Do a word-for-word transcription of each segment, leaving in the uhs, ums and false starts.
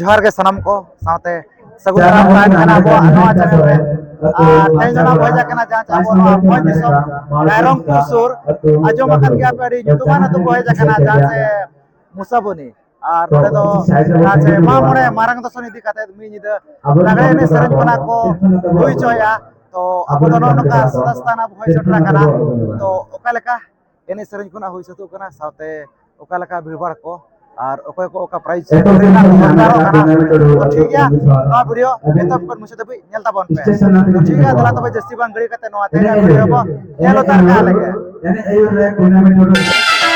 ᱡᱚᱦᱟᱨ ᱜᱮ ᱥᱟᱱᱟᱢ ᱠᱚ, ᱥᱟᱶᱛᱮ ᱥᱟᱹᱜᱩᱱ ᱫᱟᱨᱟᱢ ᱛᱟᱦᱮᱱ ᱠᱟᱱᱟ ᱟᱵᱚᱣᱟᱜ ᱱᱚᱣᱟ ᱪᱟᱱᱮᱞ ᱨᱮ᱾ ᱟᱨ ᱛᱮᱦᱮᱧ ᱫᱚ ᱱᱚᱣᱟ ᱵᱚᱦᱮᱡᱟ ᱠᱟᱱᱟ, ᱡᱟᱦᱟᱸ ᱪᱮ ᱟᱵᱚ ᱱᱚᱣᱟ ᱵᱷᱚᱸᱡᱽ ᱫᱤᱥᱚᱢ ᱨᱟᱭᱨᱚᱝᱯᱩᱨ ᱥᱩᱨ᱾ ᱟᱸᱡᱚᱢ ᱟᱠᱟᱫ ᱜᱮᱭᱟ ᱯᱮ, ᱟᱹᱰᱤ ᱧᱩᱛᱩᱢᱟᱱ ᱟᱹᱛᱩ ᱵᱚᱦᱮᱡᱟ ᱠᱟᱱᱟ, ᱡᱟᱦᱟᱸ ᱪᱮ ᱢᱩᱥᱟᱵᱚᱱᱤ᱾ ᱟᱨ ᱱᱚᱰᱮ ᱫᱚ ᱡᱟᱦᱟᱸ ᱪᱮ ᱢᱟᱜ ᱢᱚᱬᱮ ᱢᱟᱨᱟᱝ ᱫᱚᱥᱚᱱ ᱤᱫᱤ ᱠᱟᱛᱮ ᱢᱤᱫ ᱧᱤᱫᱟᱹ ᱞᱟᱜᱽᱲᱮ ᱮᱱᱮᱡ ᱥᱮᱨᱮᱧ ᱠᱷᱚᱱᱟᱜ ᱠᱚ ᱦᱩᱭ ᱦᱚᱪᱚᱭᱟ᱾ ᱛᱚ ᱟᱵᱚ ᱫᱚ ᱱᱚᱜᱼᱚ ᱱᱚᱝᱠᱟ ᱥᱚᱫᱟ ᱥᱛᱷᱟᱱ ᱟᱵᱚ ᱦᱚᱭ ᱥᱮᱴᱮᱨ ᱟᱠᱟᱱᱟ᱾ ᱛᱚ ᱚᱠᱟ ᱞᱮᱠᱟ ᱮᱱᱮᱡ ᱥᱮᱨᱮᱧ ᱠᱷᱚᱱᱟᱜ ᱦᱩᱭ ᱥᱟᱹᱛᱚᱜ ᱠᱟᱱᱟ, ᱥᱟᱶᱛᱮ ᱚᱠᱟ ᱞᱮᱠᱟ ᱵᱷᱤᱲ ᱵᱷᱟᱲ ᱠᱚ ᱟᱨ ᱚᱠᱚᱭ ᱠᱚ ᱚᱠᱟ ᱯᱨᱟᱭᱤᱡᱽ ᱨᱮᱱᱟᱜ ᱫᱚᱨᱠᱟᱨᱚᱜ ᱠᱟᱱᱟ᱾ ᱛᱚ ᱴᱷᱤᱠ ᱜᱮᱭᱟ, ᱱᱚᱣᱟ ᱵᱷᱤᱰᱤᱭᱳ ᱮᱛᱚᱦᱚᱵ ᱠᱷᱚᱱ ᱢᱩᱪᱟᱹᱫ ᱫᱷᱟᱹᱵᱤᱡ ᱧᱮᱞ ᱛᱟᱵᱚᱱ ᱯᱮ᱾ ᱛᱚ ᱴᱷᱤᱠ ᱜᱮᱭᱟ, ᱫᱮᱞᱟ ᱛᱚᱵᱮ ᱡᱟᱹᱥᱛᱤ ᱵᱟᱝ ᱜᱷᱟᱹᱲᱤ ᱠᱟᱛᱮ ᱱᱚᱣᱟ ᱛᱮᱦᱮᱧᱟᱜ ᱵᱷᱤᱰᱤᱭᱳ ᱵᱚ ᱧᱮᱞ ᱩᱛᱟᱹᱨ ᱠᱟᱜ ᱞᱮᱜᱮ᱾ ᱮᱱᱮᱡ ᱟᱹᱭᱩᱨ ᱨᱮ ᱴᱩᱨᱱᱟᱢᱮᱱᱴ ᱦᱩᱭᱩᱜ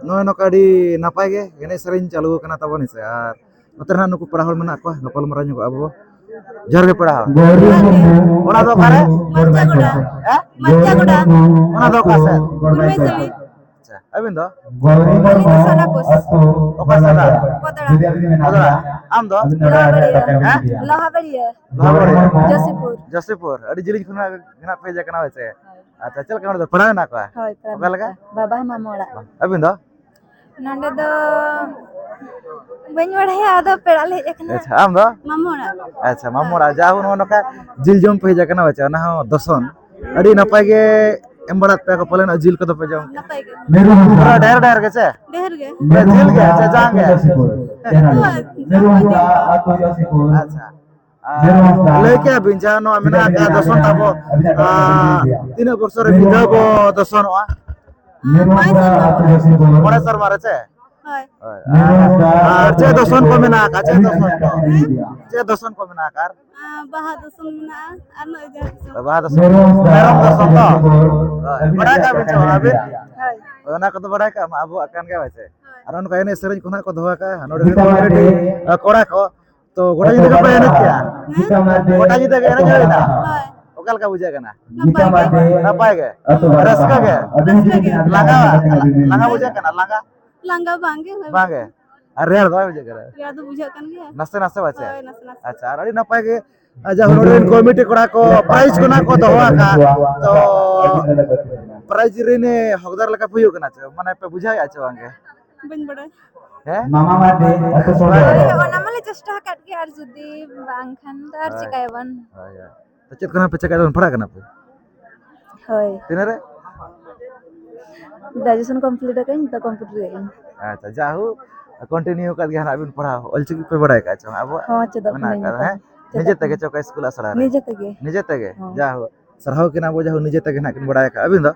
ᱱᱚᱜᱼᱚᱭ ᱱᱚᱝᱠᱟ ᱟᱹᱰᱤ ᱱᱟᱯᱟᱭ ᱜᱮ ᱮᱱᱮᱡ ᱥᱮᱨᱮᱧ ᱪᱟᱹᱞᱩ ᱟᱠᱟᱱᱟ ᱛᱟᱵᱚᱱ, ᱦᱮᱸ ᱥᱮ? ᱟᱨ ᱱᱚᱛᱮ ᱨᱮ ᱦᱟᱸᱜ ᱱᱩᱠᱩ ᱯᱮᱲᱟ ᱦᱚᱲ ᱢᱮᱱᱟᱜ ᱠᱚᱣᱟ, ᱜᱟᱯᱟᱞ ᱢᱟᱨᱟᱣ ᱧᱚᱜᱚᱜ ᱟᱵᱚ᱾ ᱡᱚᱦᱟᱨ ᱜᱮ ᱯᱮᱲᱟ ᱦᱚᱲ᱾ ᱚᱲᱟᱜ ᱫᱚ ᱚᱠᱟᱨᱮ? ᱢᱟᱪᱟ ᱜᱚᱰᱟ᱾ ᱦᱮᱸ? ᱢᱟᱪᱟ ᱜᱚᱰᱟ᱾ ᱚᱱᱟ ᱫᱚ ᱚᱠᱟ ᱥᱮᱫ? ᱠᱩᱲᱢᱟᱹᱭ ᱥᱟᱹᱲᱤ᱾ ᱟᱪᱪᱷᱟ, ᱟᱹᱵᱤᱱ ᱫᱚ? ᱟᱹᱞᱤᱧ ᱫᱚ ᱥᱟᱨᱟᱯᱩᱥ᱾ ᱚᱠᱟ ᱥᱮᱫ? ᱵᱚᱫᱲᱟ᱾ ᱵᱚᱫᱲᱟ᱾ ᱟᱢ ᱫᱚ? ᱞᱚᱦᱟᱵᱟᱲᱤᱭᱟᱹ᱾ ᱦᱮᱸ? ᱞᱚᱦᱟᱵᱟᱲᱤᱭᱟᱹ᱾ ᱞᱚᱦᱟᱵᱟᱲᱤᱭᱟᱹ᱾ ᱡᱚᱥᱤᱯᱩᱨ᱾ ᱡᱚᱥᱤᱯᱩᱨ᱾ ᱟᱹᱰᱤ ᱡᱮᱞᱮᱧ ᱠᱷᱚᱱᱟᱜ ᱜᱮ ᱦᱟᱸᱜ ᱯᱮ ᱦᱮᱡ ᱟᱠᱟᱱᱟ, ᱦᱳᱭ ᱥᱮ? ᱟᱪᱪᱷᱟ, ᱪᱮᱫ ᱞᱮᱠᱟ ᱱᱚᱰᱮ ᱫᱚ ᱯᱮᱲᱟ ᱢᱮᱱᱟᱜ ᱠᱚᱣᱟ? ᱦᱳᱭ, ᱯᱮᱲᱟ ᱚᱠᱟ ᱞᱮᱠᱟ? ᱢᱮᱱᱟᱜ ᱠᱚᱣᱟ᱾ ᱵᱟᱵᱟ ᱢᱟᱢᱟ ᱚᱲᱟᱜ᱾ ᱟᱹᱵᱤᱱ ᱫᱚ? ᱱᱚᱰᱮ ᱫᱚ ᱵᱟᱹᱧ ᱵᱟᱲᱟᱭᱟ, ᱟᱫᱚ ᱯᱮᱲᱟ ᱞᱮ ᱦᱮᱡ ᱟᱠᱟᱱᱟ᱾ ᱟᱪᱪᱷᱟ, ᱟᱢ ᱫᱚ? ᱢᱟᱢᱚ ᱚᱲᱟᱜ᱾ ᱟᱪᱪᱷᱟ, ᱢᱟᱢᱚ ᱚᱲᱟᱜ᱾ ᱡᱟ ᱦᱳ, ᱱᱚᱜᱼᱚ ᱱᱚᱝᱠᱟ ᱡᱤᱞ ᱡᱚᱢ ᱯᱮ ᱦᱮᱡ ᱟᱠᱟᱱᱟ, ᱵᱟᱪᱮ? ᱚᱱᱟ ᱦᱚᱸ ᱫᱚᱥᱚᱱ᱾ ᱟᱹᱰᱤ ᱱᱟᱯᱟᱭ ᱜᱮ ᱮᱢ ᱵᱟᱲᱟᱫ ᱯᱮᱭᱟ ᱠᱚ ᱯᱟᱞᱮᱱ, ᱡᱤᱞ ᱠᱚᱫᱚ ᱯᱮ ᱡᱚᱢ ᱠᱮᱫᱟ? ᱱᱟᱯᱟᱭ ᱜᱮ᱾ ᱯᱩᱨᱟᱹ ᱰᱷᱮᱨ ᱰᱷᱮᱨ ᱜᱮ ᱪᱮ? ᱰᱷᱮᱨ ᱜᱮ᱾ ᱯᱩᱨᱟᱹ ᱡᱤᱞ ᱜᱮ? ᱟᱪᱪᱷᱟ, ᱡᱟᱝ ᱜᱮ? ᱦᱳᱭ, ᱡᱟᱝ ᱜᱮ᱾ ᱟᱪᱪᱷᱟ᱾ ᱟᱨ ᱞᱟᱹᱭ ᱠᱮᱭᱟ ᱵᱤᱱ, ᱡᱟᱦᱟᱸ ᱱᱚᱣᱟ ᱢᱮᱱᱟᱜ ᱟᱠᱟᱫ ᱫᱚᱥᱚᱱ ᱛᱟᱵᱚ, ᱟᱨ ᱛᱤᱱᱟᱹᱜ ᱵᱚᱪᱷᱚᱨ ᱨᱮ ᱢᱤᱫ ᱫᱷᱟᱣ ᱵᱚ ᱫᱚᱥᱚᱱᱚᱜᱼᱟ? ᱢᱚᱬᱮ ᱥᱮᱨᱢᱟ ᱨᱮ᱾ ᱢᱚᱬᱮ ᱥᱮᱨᱢᱟ ᱨᱮ ᱪᱮ? ᱦᱳᱭ᱾ ᱦᱳᱭ᱾ ᱟᱨ, ᱟᱨ ᱪᱮᱫ ᱫᱚᱥᱚᱱ ᱠᱚ ᱢᱮᱱᱟᱜ ᱟᱠᱟᱫ? ᱪᱮᱫ ᱫᱚᱥᱚᱱ ᱠᱚ? ᱦᱮᱸ? ᱪᱮᱫ ᱫᱚᱥᱚᱱ ᱠᱚ ᱢᱮᱱᱟᱜ ᱟᱠᱟᱫ? ᱟᱨ ᱵᱟᱦᱟ ᱫᱚᱥᱚᱱ ᱢᱮᱱᱟᱜᱼᱟ, ᱟᱨ ᱱᱚᱜᱼᱚᱭ ᱡᱟᱦᱟᱸ ᱫᱚᱥᱚᱱ᱾ ᱵᱟᱦᱟ ᱫᱚᱥᱚᱱ, ᱢᱮᱨᱚᱢ ᱫᱚᱥᱚᱱ ᱛᱚ? ᱦᱳᱭ᱾ ᱵᱟᱲᱟᱭ ᱠᱟᱜ ᱵᱤᱱ ᱪᱮ ᱵᱟᱝ ᱟᱹᱵᱤᱱ? ᱦᱳᱭ᱾ ᱦᱳᱭ, ᱚᱱᱟ ᱠᱚᱫᱚ ᱵᱟᱲᱟᱭ ᱠᱟᱜ ᱢᱟ, ᱟᱵᱚᱣᱟᱜ ᱠᱟᱱ ᱜᱮᱭᱟ, ᱦᱳᱭ ᱥᱮ? ᱦᱳᱭ᱾ ᱟᱨ ᱚᱱᱠᱟ ᱮᱱᱮᱡ ᱥᱮᱨᱮᱧ ᱠᱚ ᱱᱟᱜ ᱠᱚ ᱫᱚᱦᱚ ᱟᱠᱟᱫᱼᱟ, ᱱᱚᱰᱮ ᱨᱮᱱ committee, ᱠᱚᱲᱟ ᱠᱚ, ᱛᱚ, ᱜᱚᱴᱟ ᱧᱤᱫᱟᱹ ᱜᱮᱯᱮ ᱮᱱᱮᱡ ᱠᱮᱜᱼᱟ? ᱦᱮᱸ? ᱜᱚᱴᱟ ᱧᱤᱫᱟᱹ ᱜᱮ ᱮᱱᱮᱡ ᱦᱩᱭᱱᱟ? ᱦᱳᱭ᱾ ᱚᱠᱟ ᱞᱮᱠᱟ ᱵᱩᱡᱷᱟᱹᱜ ᱠᱟᱱᱟ? ᱱᱟᱯᱟᱭ ᱜᱮ᱾ ᱱᱟᱯᱟᱭ ᱜᱮ? ᱨᱟᱹᱥᱠᱟᱹ ᱜᱮ? ᱨᱟᱹᱥᱠᱟᱹ ᱜᱮ᱾ ᱞᱟᱸᱜᱟ, ᱞᱟᱸᱜᱟ ᱵᱩᱡᱷᱟᱹᱜ ᱠᱟᱱᱟ? ᱞᱟᱸᱜᱟ? ᱞᱟᱸᱜᱟ ᱵᱟᱝ ᱜᱮ, ᱦᱳᱭ᱾ ᱵᱟᱝ ᱜᱮ? ᱟᱨ ᱨᱮᱭᱟᱲ ᱫᱚ ᱵᱟᱭ ᱵᱩᱡᱷᱟᱹᱜ ᱠᱟᱱᱟ? ᱨᱮᱭᱟᱲ ᱫᱚ ᱵᱩᱡᱷᱟᱹᱜ ᱠᱟᱱ ᱜᱮᱭᱟ᱾ ᱱᱟᱥᱮ ᱱᱟᱥᱮ ᱵᱟᱪᱮ? ᱦᱳᱭ, ᱱᱟᱥᱮ ᱱᱟᱥᱮ᱾ ᱟᱪᱪᱷᱟ, ᱟᱨ ᱟᱹᱰᱤ ᱱᱟᱯᱟᱭ ᱜᱮ, ᱟᱨ ᱡᱟᱦᱟᱸ ᱱᱚᱰᱮ ᱨᱮᱱ committee ᱠᱚᱲᱟ ᱠᱚ prize ᱠᱚ ᱱᱟᱜ ᱠᱚ ᱫᱚᱦᱚ ᱟᱠᱟᱫ, ᱛᱚ prize ᱨᱤᱱ ᱦᱚᱠᱫᱟᱨ ᱞᱮᱠᱟ ᱯᱮ ᱦᱩᱭᱩᱜ ᱠᱟᱱᱟ ᱪᱮ? ᱢᱟᱱᱮ ᱯᱮ ᱵᱩᱡᱷᱟᱹᱣᱮᱫᱼᱟ ᱪᱮ ᱵᱟᱝ ᱜᱮ? ᱵᱟᱹᱧ ᱵᱟᱲᱟᱭ᱾ ᱦᱮᱸ? ᱢᱟᱢᱟ ᱢᱟᱨᱰᱤ, ᱟᱹᱛᱩ ᱥᱚᱲᱚ᱾ ᱦᱳᱭ, ᱚᱱᱟ ᱢᱟᱞᱮ ᱪᱮᱥᱴᱟ ᱟᱠᱟᱫ ᱜᱮ, ᱟᱨ ᱡᱩᱫᱤ ᱵᱟᱝ ᱠᱷᱟᱱ ᱫᱚ ᱟᱨ ᱦᱳᱭ᱾ ᱪᱤᱠᱟᱹᱭᱟᱵᱚᱱ? ᱦᱳᱭ, ᱦᱳᱭ᱾ ᱛᱚ, ᱪᱮᱫ ᱠᱷᱚᱱᱟᱜ ᱯᱮ ᱪᱮᱠᱟ ᱫᱚ ᱯᱟᱲᱦᱟᱜ ᱠᱟᱱᱟ ᱯᱮ? ᱦᱳᱭ᱾ ᱛᱤᱱᱟᱹᱜ ᱨᱮ? Graduation complete ᱟᱠᱟᱫᱟᱹᱧ, ᱱᱤᱛᱚᱜ computer ᱨᱮ ᱤᱧ᱾ ᱟᱪᱪᱷᱟ, ᱡᱟᱦᱳᱠ, continue ᱟᱠᱟᱫ ᱜᱮᱭᱟ ᱦᱟᱸᱜ ᱵᱤᱱ ᱯᱟᱲᱦᱟᱣ᱾ ᱚᱞᱪᱤᱠᱤ ᱯᱮ ᱵᱟᱲᱟᱭ ᱟᱠᱟᱫ ᱪᱮ ᱵᱟᱝ? ᱟᱵᱚᱣᱟᱜ ᱦᱚᱸ, ᱪᱮᱫᱚᱜ ᱢᱮᱱᱟᱜ ᱠᱟᱹᱱᱟᱹᱧ ᱟᱠᱟᱫᱟ, ᱱᱤᱛᱚᱜ᱾ ᱦᱮᱸ? ᱪᱮᱫᱚᱜ ᱱᱤᱡᱮ ᱛᱮᱜᱮ ᱠᱟᱹᱱᱟᱹᱧ᱾ ᱪᱮ ᱚᱠᱟ ᱤᱥᱠᱩᱞ ᱟᱥᱲᱟ ᱨᱮ? ᱱᱤᱡᱮ ᱛᱮᱜᱮ᱾ ᱱᱤᱡᱮ ᱛᱮᱜᱮ? ᱦᱚᱸ᱾ ᱡᱟᱦᱳᱠ, ᱥᱟᱨᱦᱟᱣ ᱠᱤᱱᱟ ᱵᱚ, ᱡᱟᱦᱳᱠ, ᱱᱤᱡᱮ ᱛᱮᱜᱮ ᱱᱟᱜ ᱠᱤᱱ ᱵᱟᱲᱟᱭ ᱟᱠᱟᱫᱼᱟ᱾ ᱟᱹᱵᱤᱱ ᱫᱚ?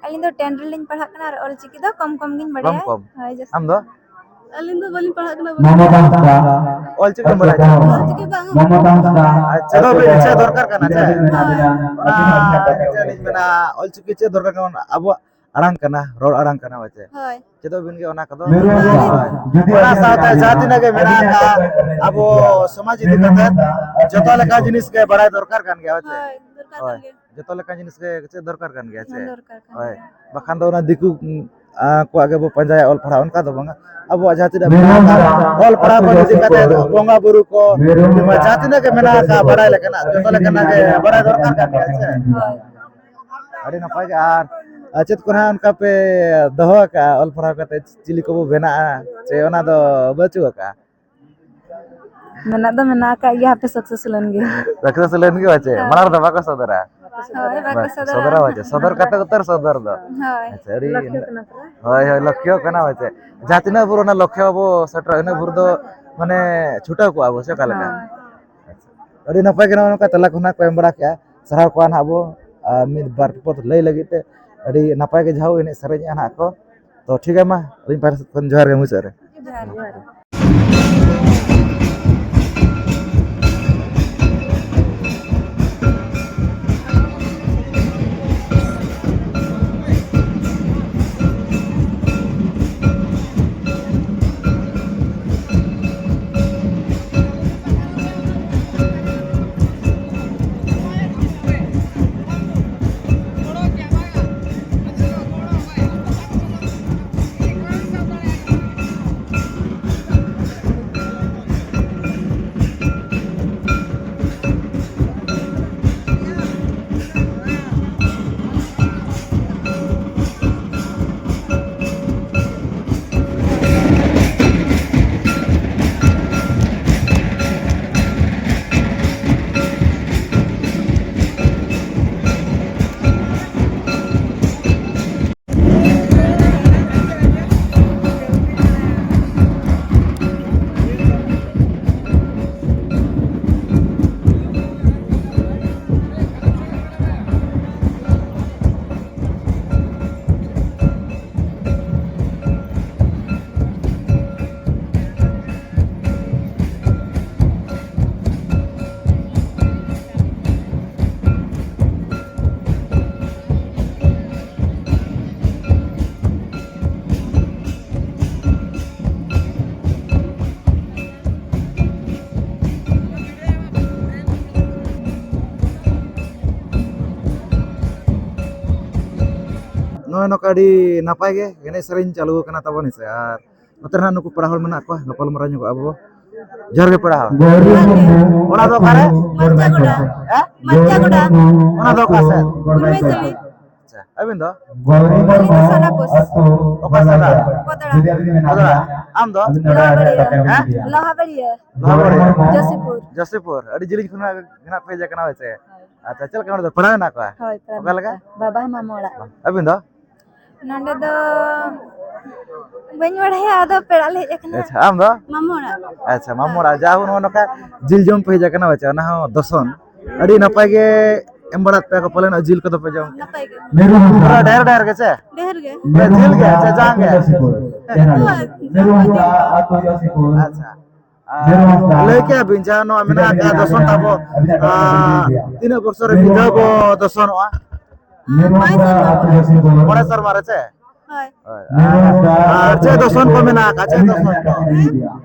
ᱟᱹᱞᱤᱧ ᱫᱚ ten ᱨᱮᱞᱤᱧ ᱯᱟᱲᱦᱟᱜ ᱠᱟᱱᱟ ᱟᱨ ᱚᱞᱪᱤᱠᱤ ᱫᱚ ᱠᱚᱢ ᱠᱚᱢ ᱜᱤᱧ ᱠᱚᱢ ᱵᱟᱲᱟᱭᱟ᱾ ᱠᱚᱢ? ᱦᱳᱭ, ᱡᱟᱹᱥᱛᱤ ᱟᱢ ᱫᱚ? ᱟᱹᱞᱤᱧ ᱫᱚ ᱵᱟᱹᱞᱤᱧ ᱯᱟᱲᱦᱟᱜ ᱠᱟᱱᱟ, ᱵᱟᱹᱞᱤᱧ ᱢᱚᱢᱚᱛᱟ ᱦᱟᱸᱥᱫᱟ᱾ ᱚᱞᱪᱤᱠᱤ ᱵᱟᱲᱟᱭ ᱪᱮ? ᱚᱞᱪᱤᱠᱤ ᱵᱟᱝ᱾ ᱢᱚᱢᱚᱛᱟ ᱦᱟᱸᱥᱫᱟ᱾ ᱟᱨ ᱪᱮᱫ ᱦᱚᱸ ᱵᱤᱱ ᱪᱮᱫ ᱫᱚᱨᱠᱟᱨ ᱠᱟᱱᱟ ᱪᱮ? ᱦᱳᱭ᱾ ᱚᱱᱟ ᱪᱮᱫ ᱞᱤᱧ ᱢᱮᱱᱟ, ᱚᱞᱪᱤᱠᱤ ᱪᱮᱫ ᱫᱚᱨᱠᱟᱨ ᱠᱟᱱᱟ? ᱟᱵᱚᱣᱟᱜ ᱟᱲᱟᱝ ᱠᱟᱱᱟ, ᱨᱚᱲ ᱟᱲᱟᱝ ᱠᱟᱱᱟ, ᱵᱟᱪᱮ? ᱦᱳᱭ᱾ ᱪᱮᱫᱚᱜ ᱵᱤᱱ ᱜᱮ ᱚᱱᱟ ᱠᱚᱫᱚ᱾ ᱦᱳᱭ᱾ ᱚᱱᱟ ᱥᱟᱶᱛᱮ ᱡᱟᱦᱟᱸ ᱛᱤᱱᱟᱹᱜ ᱜᱮ ᱢᱮᱱᱟᱜ ᱟᱠᱟᱫ ᱟᱵᱚ ᱥᱚᱢᱟᱡᱽ ᱤᱫᱤ ᱠᱟᱛᱮ ᱡᱚᱛᱚ ᱞᱮᱠᱟᱱ ᱡᱤᱱᱤᱥ ᱜᱮ ᱵᱟᱲᱟᱭ ᱫᱚᱨᱠᱟᱨ ᱠᱟᱱ ᱜᱮᱭᱟ, ᱵᱟᱪᱮ? ᱦᱳᱭ, ᱫᱚᱨᱠᱟᱨ ᱦᱳᱭ᱾ ᱠᱟᱱ ᱜᱮᱭᱟ᱾ ᱡᱚᱛᱚ ᱞᱮᱠᱟᱱ ᱡᱤᱱᱤᱥ ᱜᱮ ᱪᱮᱫ ᱫᱚᱨᱠᱟᱨ ᱠᱟᱱ ᱜᱮᱭᱟ, ᱪᱮ? ᱫᱚᱨᱠᱟᱨ ᱠᱟᱱ ᱦᱳᱭ᱾ ᱜᱮᱭᱟ᱾ ᱵᱟᱠᱷᱟᱱ ᱫᱚ ᱚᱱᱟ ᱫᱤᱠᱩ, ᱩᱸ, ᱟ, ᱠᱚᱣᱟᱜ ᱜᱮᱵᱚ ᱯᱟᱸᱡᱟᱭᱟ ᱚᱞ ᱯᱟᱲᱦᱟᱣ, ᱚᱱᱠᱟ ᱫᱚ ᱵᱟᱝᱟ᱾ ᱟᱵᱚᱣᱟᱜ ᱡᱟᱦᱟᱸ ᱛᱤᱱᱟᱹᱜ ᱢᱮᱱᱟᱜ ᱟᱠᱟᱫ, ᱚᱞ ᱯᱟᱲᱦᱟᱣ ᱠᱚ ᱤᱫᱤ ᱠᱟᱛᱮ, ᱵᱚᱸᱜᱟ ᱵᱩᱨᱩ ᱠᱚ, ᱠᱤᱝᱵᱟ ᱡᱟᱦᱟᱸ ᱛᱤᱱᱟᱹᱜ ᱜᱮ ᱢᱮᱱᱟᱜ ᱟᱠᱟᱫ, ᱵᱟᱲᱟᱭ ᱞᱮᱠᱟᱱᱟᱜ, ᱡᱚᱛᱚ ᱞᱮᱠᱟᱱᱟᱜ ᱜᱮ ᱵᱟᱲᱟᱭ ᱫᱚᱨᱠᱟᱨ ᱠᱟᱱ ᱜᱮᱭᱟ, ᱪᱮ? ᱦᱳᱭ᱾ ᱟᱹᱰᱤ ᱱᱟᱯᱟᱭ ᱜᱮ᱾ ᱟᱨ, ᱟᱨ ᱪᱮᱫ ᱠᱚ ᱱᱟᱦᱟᱜ ᱚᱱᱠᱟ ᱯᱮ ᱫᱚᱦᱚ ᱟᱠᱟᱫᱼᱟ, ᱚᱞ ᱯᱟᱲᱦᱟᱣ ᱠᱟᱛᱮ ᱪᱤᱞᱤ ᱠᱚᱵᱚ ᱵᱮᱱᱟᱜᱼᱟ, ᱪᱮ ᱚᱱᱟ ᱫᱚ ᱵᱟᱹᱪᱩᱜ ᱟᱠᱟᱫᱼᱟ? ᱢᱮᱱᱟᱜ ᱫᱚ ᱢᱮᱱᱟᱜ ᱟᱠᱟᱫ ᱜᱮᱭᱟ, ᱦᱟᱯᱮ success ᱞᱮᱱ ᱜᱮ᱾ Success ᱞᱮᱱ ᱜᱮ ᱵᱟᱪᱮ? ᱦᱳᱭ᱾ ᱢᱟᱲᱟᱝ ᱨᱮᱫᱚ ᱵᱟᱠᱚ ᱥᱚᱫᱚᱨᱟ? ᱦᱳᱭ, ᱵᱟᱠᱚ ᱵᱟᱝ, ᱥᱚᱫᱚᱨᱟ᱾ ᱥᱚᱫᱚᱨᱟ ᱵᱟᱪᱮ? ᱥᱚᱫᱚᱨ ᱠᱟᱛᱮ ᱩᱛᱟᱹᱨ ᱥᱚᱫᱚᱨ ᱫᱚ᱾ ᱦᱳᱭ᱾ ᱟᱪᱪᱷᱟ, ᱟᱹᱰᱤ ᱞᱚᱠᱠᱷᱚ ᱠᱟᱱᱟ ᱯᱮ᱾ ᱦᱳᱭ, ᱦᱳᱭ, ᱞᱚᱠᱠᱷᱚ ᱠᱟᱱᱟ ᱵᱟᱪᱮ? ᱡᱟᱦᱟᱸ ᱛᱤᱱᱟᱹᱜ ᱵᱷᱳᱨ ᱚᱱᱟ ᱞᱚᱠᱠᱷᱚ ᱵᱚ ᱥᱮᱴᱮᱨᱟ, ᱤᱱᱟᱹ ᱵᱷᱳᱨ ᱫᱚ ᱢᱟᱱᱮ ᱪᱷᱩᱴᱟᱹᱣ ᱠᱚᱜᱼᱟ ᱵᱚ, ᱥᱮ ᱚᱠᱟ ᱞᱮᱠᱟ? ᱦᱳᱭ᱾ ᱟᱪᱪᱷᱟ᱾ ᱟᱹᱰᱤ ᱱᱟᱯᱟᱭ ᱜᱮ ᱱᱚᱜᱼᱚ ᱱᱚᱝᱠᱟ ᱛᱮᱞᱟ ᱠᱚ ᱱᱟᱜ ᱠᱚ ᱮᱢ ᱵᱟᱲᱟ ᱠᱮᱜᱼᱟ᱾ ᱥᱟᱨᱦᱟᱣ ᱠᱚᱣᱟ ᱱᱟᱜ ᱵᱚ, ᱟᱨ ᱢᱤᱫ ᱵᱟᱨ ᱯᱚᱫ ᱞᱟᱹᱭ ᱞᱟᱹᱜᱤᱫ ᱛᱮ᱾ ᱟᱹᱰᱤ ᱱᱟᱯᱟᱭ ᱜᱮ ᱡᱟᱦᱳ ᱮᱱᱮᱡ ᱥᱮᱨᱮᱧᱮᱜᱼᱟ ᱱᱟᱜ ᱠᱚ᱾ ᱛᱚ ᱴᱷᱤᱠ ᱜᱮᱭᱟ, ᱢᱟ ᱟᱹᱞᱤᱧ ᱯᱟᱦᱴᱟ ᱥᱮᱫ ᱠᱷᱚᱱ ᱡᱚᱦᱟᱨ ᱜᱮ ᱢᱩᱪᱟᱹᱫ ᱨᱮ᱾ ᱡᱚᱦᱟᱨ, ᱡᱚᱦᱟᱨ᱾ ᱱᱚᱜᱼᱚᱭ ᱱᱚᱝᱠᱟ ᱟᱹᱰᱤ ᱱᱟᱯᱟᱭ ᱜᱮ ᱮᱱᱮᱡ ᱥᱮᱨᱮᱧ ᱪᱟᱹᱞᱩ ᱟᱠᱟᱱᱟ ᱛᱟᱵᱚᱱ, ᱦᱮᱸ ᱥᱮ? ᱟᱨ ᱱᱚᱛᱮ ᱨᱮ ᱦᱟᱸᱜ ᱱᱩᱠᱩ ᱯᱮᱲᱟ ᱦᱚᱲ ᱢᱮᱱᱟᱜ ᱠᱚᱣᱟ, ᱜᱟᱯᱟᱞ ᱢᱟᱨᱟᱣ ᱧᱚᱜᱚᱜᱼᱟ ᱟᱵᱚ᱾ ᱡᱚᱦᱟᱨ ᱜᱮ ᱯᱮᱲᱟ ᱦᱚᱲ᱾ ᱚᱲᱟᱜ ᱫᱚ ᱚᱠᱟᱨᱮ? ᱢᱟᱨᱡᱟᱜᱚᱰᱟ᱾ ᱦᱮᱸ? ᱢᱟᱨᱡᱟᱜᱚᱰᱟ᱾ ᱚᱱᱟ ᱫᱚ ᱚᱠᱟ ᱥᱮᱫ? ᱠᱩᱲᱢᱤᱥᱟᱹᱲᱤ᱾ ᱟᱪᱪᱷᱟ, ᱟᱹᱵᱤᱱ ᱫᱚ? ᱟᱹᱞᱤᱧ ᱫᱚ ᱥᱟᱫᱟᱯᱩᱨ᱾ ᱚᱠᱟ ᱥᱟᱫᱟ? ᱠᱚᱫᱲᱟ᱾ ᱠᱚᱫᱲᱟ᱾ ᱟᱢ ᱫᱚ? ᱞᱚᱦᱟᱵᱟᱹᱲᱤᱭᱟᱹ᱾ ᱦᱮᱸ? ᱞᱚᱦᱟᱵᱟᱹᱲᱤᱭᱟᱹ᱾ ᱞᱚᱦᱟᱵᱟᱹᱲᱤᱭᱟᱹ᱾ ᱡᱚᱥᱤᱯᱩᱨ᱾ ᱡᱚᱥᱤᱯᱩᱨ᱾ ᱟᱹᱰᱤ ᱡᱤᱞᱤᱧ ᱠᱷᱚᱱᱟᱜ ᱜᱮ ᱦᱟᱸᱜ ᱯᱮ ᱦᱮᱡ ᱟᱠᱟᱱᱟ, ᱦᱳᱭ ᱥᱮ? ᱦᱳᱭ᱾ ᱟᱪᱪᱷᱟ, ᱪᱮᱫ ᱞᱮᱠᱟ ᱱᱚᱰᱮ ᱫᱚ ᱯᱮᱲᱟ ᱢᱮᱱᱟᱜ ᱠᱚᱣᱟ? ᱦᱳᱭ, ᱯᱮᱲᱟ ᱚᱠᱟ ᱢᱮᱱᱟᱜ ᱞᱮᱠᱟ? ᱠᱚᱣᱟ᱾ ᱵᱟᱵᱟ ᱦᱚᱸ ᱢᱟᱢᱚ ᱚᱲᱟᱜ᱾ ᱟᱹᱵᱤᱱ ᱫᱚ? ᱱᱚᱰᱮ ᱫᱚ ᱵᱟᱹᱧ ᱵᱟᱲᱟᱭᱟ, ᱟᱫᱚ ᱯᱮᱲᱟ ᱞᱮ ᱦᱮᱡ ᱟᱠᱟᱱᱟ᱾ ᱟᱪᱪᱷᱟ, ᱟᱢ ᱫᱚ? ᱢᱟᱢᱚ ᱚᱲᱟᱜ᱾ ᱟᱪᱪᱷᱟ, ᱢᱟᱢᱚ ᱚᱲᱟᱜ᱾ ᱡᱟ ᱦᱚᱸ ᱱᱚᱜᱼᱚ ᱱᱚᱝᱠᱟ ᱡᱤᱞ ᱡᱚᱢ ᱯᱮ ᱦᱮᱡ ᱟᱠᱟᱱᱟ, ᱵᱟᱪᱮ? ᱚᱱᱟ ᱦᱚᱸ ᱫᱚᱥᱚᱱ᱾ ᱟᱹᱰᱤ ᱱᱟᱯᱟᱭ ᱜᱮ ᱮᱢ ᱵᱟᱲᱟᱫ ᱯᱮᱭᱟ ᱠᱚ ᱯᱟᱞᱮᱱ, ᱡᱤᱞ ᱠᱚᱫᱚ ᱯᱮ ᱡᱚᱢ ᱠᱮᱫᱟ? ᱱᱟᱯᱟᱭ ᱜᱮ᱾ ᱯᱩᱨᱟᱹ ᱰᱷᱮᱨ ᱰᱷᱮᱨ ᱜᱮ ᱪᱮ? ᱰᱷᱮᱨ ᱜᱮ᱾ ᱯᱩᱨᱟᱹ ᱡᱤᱞ ᱜᱮ ᱪᱮ ᱡᱟᱝ ᱜᱮ? ᱦᱳᱭ, ᱡᱚᱢ ᱠᱚ᱾ ᱟᱪᱪᱷᱟ᱾ ᱟᱨ ᱞᱟᱹᱭ ᱠᱮᱭᱟ ᱵᱤᱱ ᱡᱟᱦᱟᱸ ᱱᱚᱣᱟ ᱢᱮᱱᱟᱜ ᱟᱠᱟᱫ ᱫᱚᱥᱚᱱ ᱛᱟᱵᱚ, ᱟᱨ ᱛᱤᱱᱟᱹᱜ ᱵᱚᱪᱷᱚᱨ ᱨᱮ ᱢᱤᱫ ᱫᱷᱟᱣ ᱵᱚ ᱫᱚᱥᱚᱱᱚᱜᱼᱟ? ᱢᱚᱬᱮ ᱥᱮᱨᱢᱟ ᱯᱚᱨᱮ᱾ ᱢᱚᱬᱮ ᱥᱮᱨᱢᱟ ᱨᱮ ᱪᱮ? ᱦᱳᱭ᱾ ᱦᱳᱭ᱾ ᱟᱨ ᱪᱮᱫ ᱫᱚᱥᱚᱱ ᱠᱚ ᱢᱮᱱᱟᱜ ᱟᱠᱟᱫ? ᱪᱮᱫ ᱫᱚᱥᱚᱱ ᱠᱚ?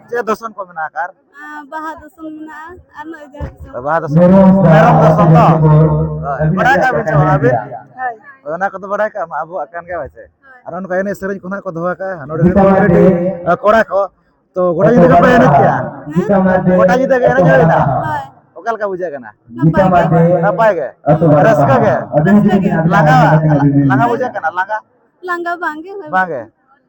ᱪᱮᱫ ᱫᱚᱥᱚᱱ ᱠᱚ ᱢᱮᱱᱟᱜ ᱟᱠᱟᱫ? ᱟᱨ ᱵᱟᱦᱟ ᱫᱚᱥᱚᱱ ᱢᱮᱱᱟᱜᱼᱟ, ᱟᱨ ᱱᱚᱜᱼᱚᱭ ᱡᱟᱦᱟᱸ ᱫᱚᱥᱚᱱ᱾ ᱵᱟᱦᱟ ᱫᱚᱥᱚᱱ᱾ ᱢᱮᱨᱚᱢ ᱫᱚᱥᱚᱱ ᱛᱚ? ᱦᱳᱭ᱾ ᱵᱟᱲᱟᱭ ᱠᱟᱜ ᱵᱤᱱ ᱥᱮ ᱵᱟᱝ ᱟᱹᱵᱤᱱ? ᱦᱳᱭ᱾ ᱦᱳᱭ, ᱚᱱᱟ ᱠᱚᱫᱚ ᱵᱟᱲᱟᱭ ᱠᱟᱜ ᱢᱟ, ᱟᱵᱚᱣᱟᱜ ᱠᱟᱱ ᱜᱮᱭᱟ, ᱦᱳᱭ ᱥᱮ? ᱦᱳᱭ᱾ ᱟᱨ ᱚᱱᱠᱟ ᱮᱱᱮᱡ ᱥᱮᱨᱮᱧ ᱠᱚ ᱱᱟᱜ ᱠᱚ ᱫᱚᱦᱚ ᱟᱠᱟᱫᱼᱟ, ᱱᱚᱰᱮ ᱨᱮᱱ community, ᱟ, ᱠᱚᱲᱟ ᱠᱚ, ᱛᱚ ᱜᱚᱴᱟ ᱧᱤᱫᱟᱹ ᱜᱮᱯᱮ ᱮᱱᱮᱡ ᱠᱮᱜᱼᱟ? ᱦᱮᱸ? ᱜᱚᱴᱟ ᱧᱤᱫᱟᱹ ᱜᱮ ᱮᱱᱮᱡ ᱦᱩᱭᱱᱟ? ᱦᱳᱭ᱾ ᱚᱠᱟ ᱞᱮᱠᱟ ᱵᱩᱡᱷᱟᱹᱜ ᱠᱟᱱᱟ? ᱱᱟᱯᱟᱭ ᱜᱮ᱾ ᱱᱟᱯᱟᱭ ᱜᱮ? ᱨᱟᱹᱥᱠᱟᱹ ᱜᱮ? ᱨᱟᱹᱥᱠᱟᱹ ᱜᱮ᱾ ᱞᱟᱸᱜᱟ, ᱞᱟᱸᱜᱟ ᱵᱩᱡᱷᱟᱹᱜ ᱠᱟᱱᱟ? ᱞᱟᱸᱜᱟ? ᱞᱟᱸᱜᱟ ᱵᱟᱝ ᱜᱮ, ᱦᱳᱭ᱾ ᱵᱟᱝ ᱜᱮ?